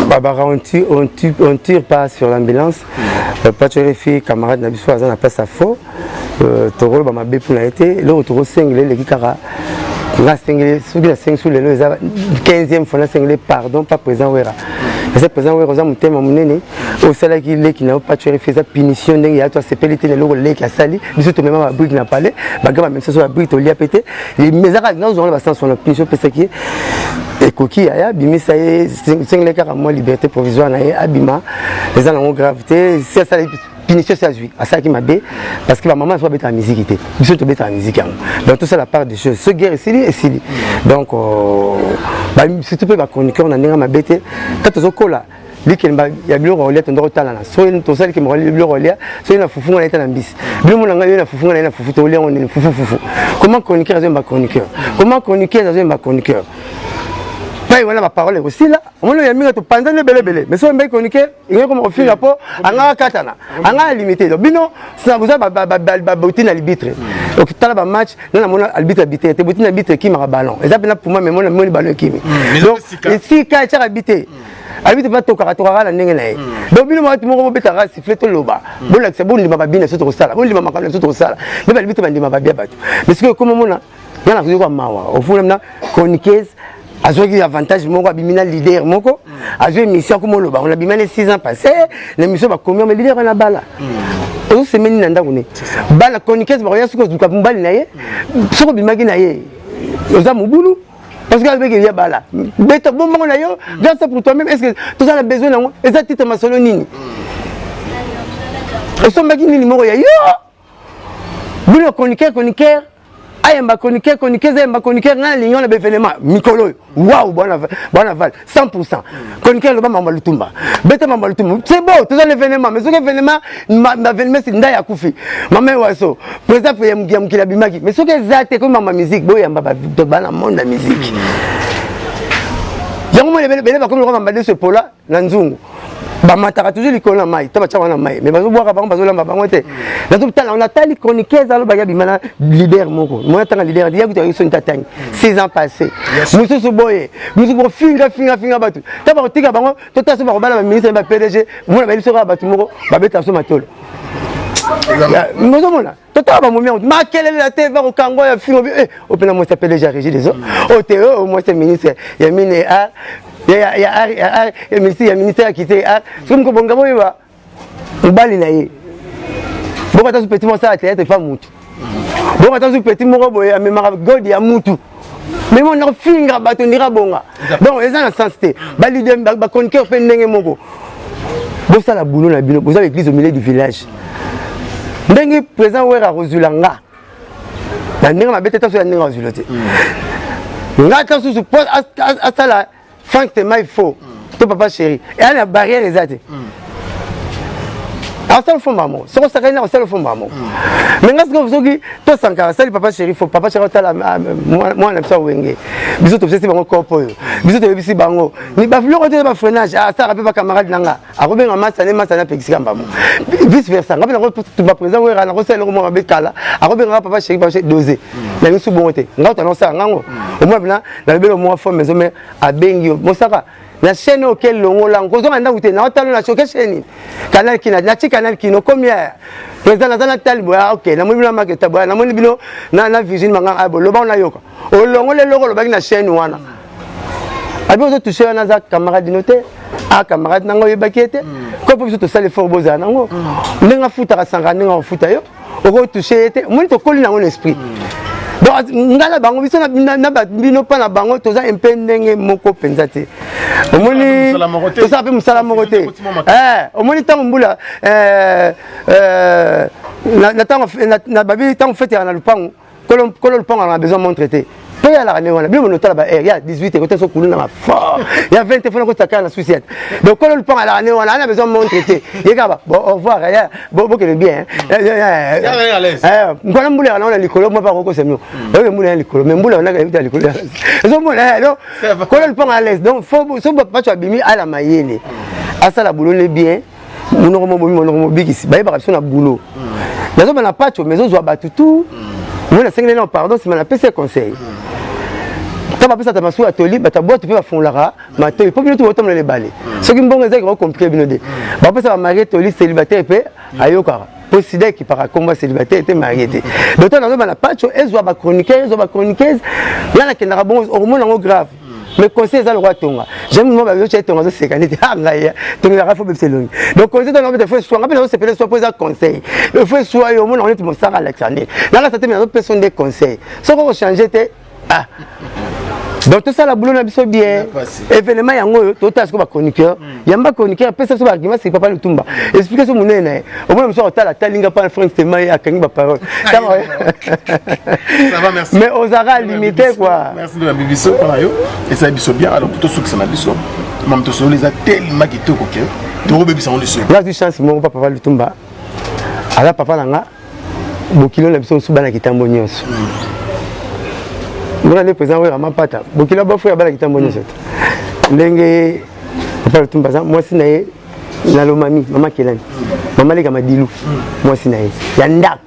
Babara, on tire pas sur l'ambulance. Pacho Refi, camarade na biso, aza na place ya faux. Tokoloba mabe mpona ye te. Eloko tokosengela eleki kaka nga asengeli, soki nasengi su lelo eza 15e fois, nasengeli pardon pa président Wera. Eza président Wera, oza motema monene, osalaki leki na yo Pacho Refi, eza punition ndenge ya to asepeli te na eloko leki asali. Biso tomema babrique na palais, baga bamemisa so babrique, tolia pe te. Ezaka nazonga na basens wana. Punition opesaki ye ekoki, aya bimisa ye. Sengeli kaka mwa liberté provisoire na ye, abima, eza nango grave te. Si asali punition, si azwi, asalaki mabe, parce que bamama so babetaka miziki te, biso tobetaka miziki yango. Donc tosala part des choses. So guerre esili, esili. Donc surtout mpe bachroniqueur na ndenge mabe te. Ta tozokola likelemba ya biloko kolia, tondo kotalana. Soki tosali likemba biloko kolia, soki na fufu nga na ye ta na mbisi, bino mona ngai yo na fufu, nga na ye na fufu, tokolia yango nini? Fufu fufu. Comment chroniqueur azoyemba chroniqueur? Comment chroniqueur azoyemba chroniqueur? Pai wana baparole ekosila. Omoni oyo ya mingi topanzani ebelebele, mais soki oyembaki chroniqueur, ingai koma kofinga mpo anga akatana, anga ya limité. Donc bino boza baboti na arbitre, tala bamatch nga namona arbitre arbitre te. Boti na arbitre ekimaka ballon, eza mpena puma, mais mona moni ballon ekimi. Donc esika etiaka bi te, arbitre mpe atokaka tokaka na ndenge na ye. Donc bino bato moko bobetaka sifflet, toloba, bolakisa, bondima babina biso tokosala, bondima makambo na biso tokosala. Mpe baarbitre bandima babia bato, mais soki ekoma mona nga na koyoka mawa. Ofuna na chroniqueuse azwaki avantage moko, abimi na leader moko, azwi émission, akoma oloba ngo nabima ne 6 ans passé na émission. Bakomi mais leader wana bala ozosemeni na ndako ne bala. Chroniqueuse bakoya soki ozuka mobali na ye, soki obimaki na ye, oza mobulu, parce que alobeki ya bala beta bombongo na yo, garde ça pour toi-même. Est ce que toza na besoin nango? Eza titre masolo nini? Osombaki nini moko ya yo? Bino chroniqueur, chroniqueur ayemba chroniqueur, chroniqueur ayemba chroniqueur. Ngai nalingi wana baévénement mikolo oyo, waouh, bwana val 100 chroniqueur aloba mama Lutumba, beta mama Lutumba, c'est beau, toza na événement. Mais soki événement, événement si ndai akufi, mama Ewaso, président ya mokili abimaki, mais soki eza te komi mama musique, boyamba bana monde ya musique yango mona ebele bakomi lokola madeso epola na nzungu, bamataka toujours likolo na mai to batiaka wana mai, mais bazobwaka bango, bazolamba bango te. Nazotala, natali chroniqueuse alobaki abima na leader moko, mona tanga leader ya kutu soni tatangi 6 ans passé, mosusu boye, mosusu kofinga finga finga bato ta bakotika bango. Totala so bakobala baministre, ba PDG, mona bayebi so kaka bato moko babeta so matolo. Ozomona, totala bamomi yango makelele na te, bakokangwa ya fingo opena mwasi ya PDG ya Régie des eaux oyo te, oyo mwasi ya ministre ya mine art, ya ministère ya culture art. Soki mokobonga boyeba mobali na ye, bokata su petit moko asala théâtre epa mutu, bokata su petit moko boye amemaka gode ya mutu, mais mo nakofinga bato ndira bonga. Donc eza na sens te. Baleader, bachroniqueur mpe ndenge moko, bosala boulot na bino. Boza l'église au milieu du village. Ndenge président Wera akozwila nga na ndenge mabe te, taso ya ndenge azwila te nga ta susu po asala Frank Stemay faux to papa chéri eya na barrière eza te. Asala fo mbamo, soki osakani na kosala fo mbamo. Mais nga sikoyo, soki tosankaka asali papa chéri fo, papa chéri otala mwana na biso awenge, biso topesisi bango kopo oyo, biso toyebisi bango biloko te, bafreinage asalaka mpe bacamarade na nga akobenga masane masane apekisika mbamo, vice versa. Nga mpe nakotumba président Wera, nakosala eloko moko mabe kala, akobengaka papa chéri, papa chéri dose na misu bongo te. Nga otana osala ngango omona mpena nalobeli mwa fo maison mais abengi yo mosaka na chaîne oyo ke longola kozonga ndako te, naotala na soke chaîne Canal Kina, nati Canal Kino okomi ya président, naza na tali boya. Ok, namoni bino na maketa boya, namoni bino na Virginie Manganga boye, loba nayoka olongoli eloko olobaki na chaîne wana. Abi ozotouche wana, aza camarade no te, a camarade nango oyebaki ye te ko mpo biso tosala effort bozala nango ndenge afutaka sanga, ndenge akofuta yo okotouche ye te. Omoni, tokoli nango na esprit. Donc ngai na bango, biso na bino mpa na bango, toza mpe ndenge moko mpenza te. Omoni, tosala mpe mosala moko te. Omoni, ntango mbula na ntango babi, ntango fete yaka na lupango, kolo lupango na besoin montre te mpo yalaka ndenge wana. Bino bono otala ba heure ya 18 ekota so kulu nanga fort ya 20 fona kotisa kaka na susi ete. Donc kolo lupango alaka ndenge wana, ana besoin montre te, ye kaka bon, au revoir ya bokende bien. Nkona mbula yaka nango na likolo mo mpe akokosa mino oyoke mbula ya likolo, mais mbula wana ya likolo ezomona. Donc kolo lupango à l'aise. Donc fo so bato abimi ala mayele, asala boulot ne bien. Monoko mobomi, monoko mobikisi, bayebaka biso na boulot. Nazobana pacho, mais ozwa bato tu moi nasengeli na pardon, nsima napesi ye conseil. Ntango bapesaka masuwa ya toli, bato ya bwato mpe bafungolaka matoi mpo bino tu botambola ebale. Soki mbongo ezaki kocompliquer bino de bapesa bamariés toli, célibataire mpe ayokaka mpo sida ekipaka kombo ya célibataire te, marié te. Donc ntango nazobana pacho, ezwa bachroniqueur, ezwa bachroniqueuse, nga nakendaka bongo, okomona yango grave. Mais conseil eza lokola tonga, j'aime mo bazo tia tonga, azoseka neti ah ngai tonga ezalaka fo bebisa elongi. Donc conseil tona beta fo eswa nga mpe nazosepela eswa mpo eza conseil, fo eswa yo omona neti mosaka alakisa nde nalasa te, me nazopesa nde conseil soki okochange te. Ah, donc tosala boulot na biso bien. Événement yango oyo totala sikoyo bachroniqueur, yamba chroniqueur apesa biso baargument. Siki papa Lutumba explique so monene na ye, omona mosu akotala talinga mpa Frank Sema, ye akangi baparole, mais ozalaka limité quoi. Merci de la biso mpona yo, esali biso bien. Alors tosukisa na biso mama, tosololi eza tellement kitoko ke tokobebisa ngo liso. Nazwi chance moko pa papa Lutumba, aza papa na nga, bokilo na biso mosusu bana kitambo nyonso. Ndenge nde président Wera Mapata, bokilo bafu ya bana kitambo nyonso te. Ndenge papa Lutumba aza mwasi na ye na Lomami, mama Kelani, mama Leka Madilu, mwasi na ye ya ndako,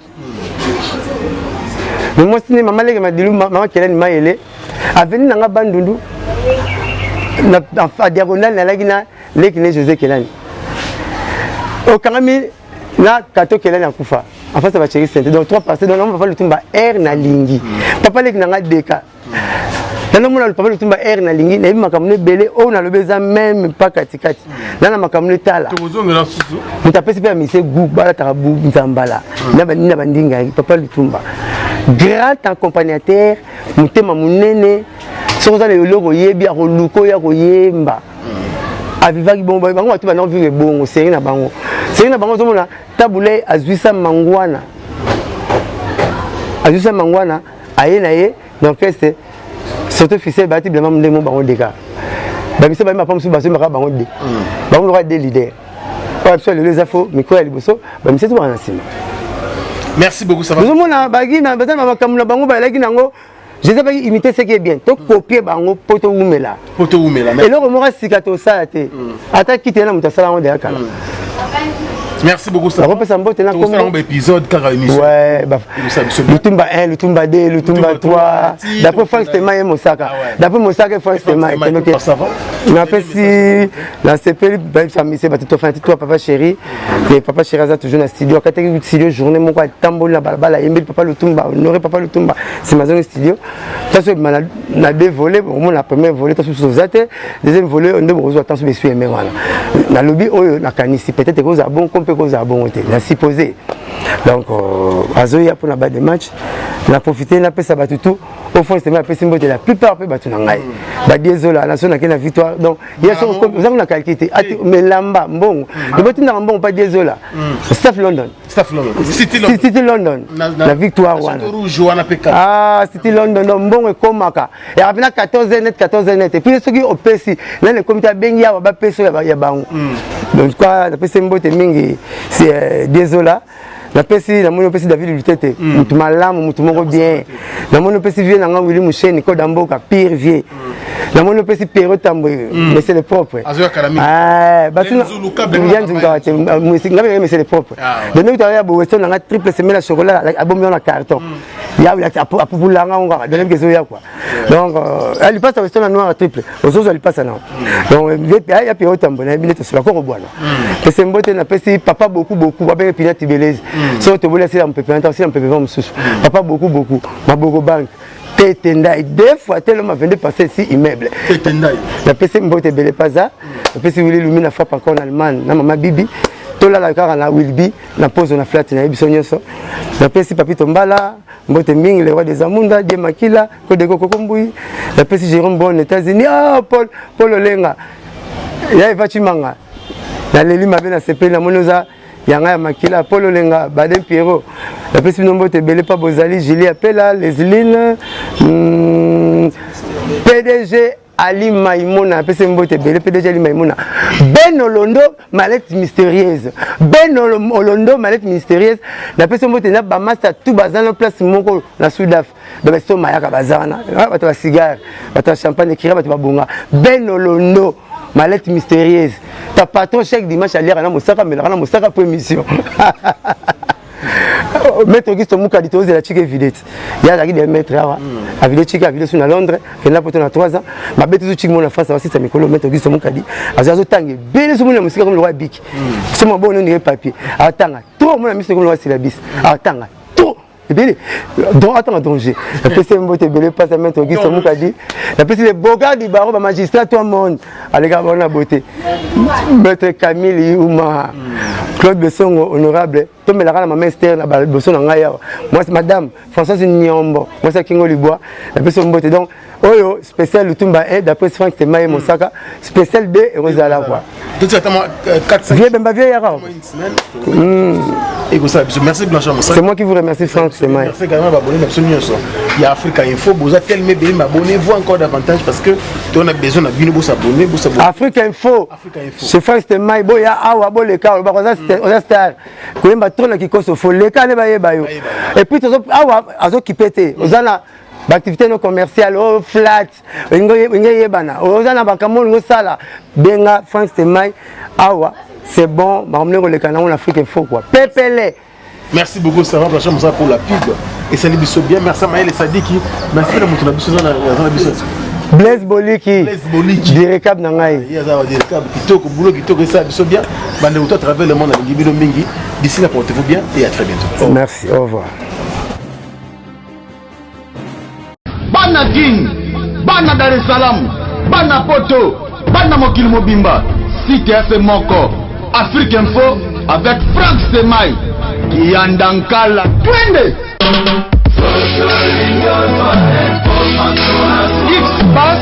mais mwasi ne mama Leka Madilu, mama Kelani Mayele, aveni na nga Bandundu na diagonale, nalaki na leki ne José Kelani, okangami na Kato Kelani akufa en face ya bachéri sente. Donc trois passé. Donc papa Lutumba aire nalingi papa leki na nga deka, nanomona papa Lutumba aire nalingi, nayebi makambo no ebele oyo nalobi eza même pa katikati na makambo no etala. Moto apesi mpe ya mise gu balataka bu nzambala na bandinga. Papa Lutumba grand accompagnateur, motema monene. Soki oza na eloko oyebi, akoluka oyo akoyemba. Avivaki bongo, bango bato banda kovivre bongo, seri na bango, seri na bango. Ozomona Tabulei azwisa mangwana, azwisa mangwana, aye na ye na orchestre surtout officiel, bayati bilamba ndenge mo bango deka bamisa bayemba pa mosusu, bazoyembaka bango de bango lokola de leader oyo biso lelo eza fo micro ya liboso, bamisa tobaka na nsima. Merci beaucoup, ça va. Ozomona baki baza na makambo na bango, bayalaki nango. Je baki imiter ce qui est bien, tokopie bango mpo towumela. Po towumela. Eloko moko sika tosala te, ata kiti na moto asala yango deya kala. Merci beaucoup. Ça nakopesa mbote na kombo épisode kaka émission. Ouais, Lutumba 1, Lutumba 2, Lutumba 3, d'après Frank Stema ye Mosaka, d'après Mosaka Frank Stema. Napesi, nasepeli bayebisa mise bato tofana ti toi papa chéri. E papa chéri aza toujours na studio, akataki studio journée moko, atamboli na balabala, ayembeli papa Lutumba, honore papa Lutumba, nsima azongi studio. Taso ebima na deux volets, okomona premier volet taso mosusu oza te, deuxième volet nde bokozwa taso besu eme wana. Nalobi oyo nakanisi, peut-être ekozala bongo ko mpe ekozala bongo te, na suppose. Donc azoya mpona ba de match. Na profite napesa bato tu Au fond, c'est apesi mbote la plupart mpe bato na ngai badiezola na so nake na victoire. Donc ye soki oza kuna calcul te, melamba mbongo libotindaka mbongo mpa diezola, staff London. Staff London. City London. City London na victoire wana. Château Rouge wana pe kaka. Ah, City London, donc mbongo ekomaka yaka mpena 14 net, 14 net. Et puis soki opesi nani ekomi te, abengi awa, bapesi oyo ya bango. Donc quoi, napesi mbote mingi Diezola. Napesi, namoni opesi David Lutete, mutu malamu, mutu moko bien. Namoni opesi vie nanga Willi Musheni, koda mboka pire vie. Namoni opesi Pero Tambwe, monsieur le propre. Azoya kala mingi. Ah, bato Nzuluka benga. Nzuluka te, nga benga monsieur le propre. Donc ndenge toya boye, so nanga triple semelle ya chocolat, abombi na carton ya apupulanga ngo kaka, donc ezoya quoi. Donc lipasa westo na noir triple, ozozwa lipasa nango. Donc ya Pero Tambwe, nayebi nde tosola koko bwana. Pese mbote napesi papa beaucoup beaucoup, babenge Pina Tibelezi. Soki toboli, asila mopepe na asila mopepe va mosusu. Papa beaucoup beaucoup, Maboko Bank, Tete Ndai, deux fois te, l'homme a passé si immeuble. Tete Ndai. Napesi mbote ebele paza. Napesi Wili Lumi na frappe encore na Allemagne, na mama Bibi, tolala kaka na Wilby na pozo na flat na ye biso nyonso. Napesi Papi Tombala mbote mingi, le roi des Amunda Die Makila Kodeko Koko Mbui. Napesi Jérôme Bon, États-Unis. Ah, Paul Paul Olenga ya Eva Chimanga, naleli mabe, nasepeli, namoni oza yanga ya makila. Paul Olenga, Baden Pierrot, napesi bino mbote ebele mpa bozali. Julie Apela, Lesline, PDG Ali Maimona, apesi mbote ebele. PDG Ali Maimona, Ben Olondo, mallette mystérieuse. Ben Olondo, mallette mystérieuse, napesi mbote na bamaster tout baza na place moko na Sudaf, babeso mayaka baza wana, bato ba cigare, bato ya champagne ekira, bato babonga. Ben Olondo, mallette mystérieuse, ta patron chaque dimanche aliaka na mosaka, amelaka na mosaka po émission. Maître Auguste Mukadi, tozela chike videte ye azalaki de maître awa, avide chike, avide su na Londres, kenda poto na 3 ans, babeti su chike mo na France, basisa mikolo. Maître Auguste Mukadi azali azotanga ebele, so mona mosika komi lokwa biki, so mabongo ndenge papier, atanga trop, mona miso komi lokwa syllabus, atanga trop ebele, donc atanga danger. Napesi mbote ebele mpasa maître Auguste Mukadi. Napesi le bogard du barreau, bamagistrat tout monde aleka bango na beauté, maître Camille Yuma, Claude Besongo, honorable. Tomelaka na mama Ester na liboso na ngai awa, mwasi madame Françoise Nyombo, mwasi akingo libwa, napesi mbote. Donc oyo spécial Lutumba 1 d'après Frank Semaye Mosaka, spécial 2 ekozala quoi. Vieux Bemba, vieux yaka. Ekosala biso. Merci, Blanchard Mosaka. C'est moi qui vous remercie, Frank Semaye. Merci également baabonné na biso nyonso ya Africa Info. Boza tellement ebele, mais abonnez-vous encore davantage parce que on a besoin na bino. Bosabonner, bosabonner. Africa Info. Africa Info. C'est Frank Semaye. Boya awa, boleka, olobaka oza star, koyemba trop na kikoso, fo leka nde bayeba yo. Et puis tozo awa azokipe te, oza na baactivité no commerciale o flat, olingi eyebana, oza na makambo olingi osala, benga Frank Stemai awa, c'est bon, makambo ndenge koleka nango na Afrique Info quoi, pepele. Merci beaucoup, Sarah Blanchard Moussa, pour la pub. Et ça biso bien. Merci à Maël et Sadiki. Merci à Moutou Nabiso, Nabiso. Blaise Boliki. Blaise Boliki. Direcab na ngai. Ye aza direcab kitoko, boulot kitoko, esa biso bien. Bande à travers le monde avec bino mingi. D'ici là, portez-vous bien et à très bientôt. Merci, au revoir. Bana Kin, bana Dar es Salaam, bana Poto, bana mokili mobimba, site f moko, Afrique Info avec Frank Semai Kiyanda Nkala, twende X Bas.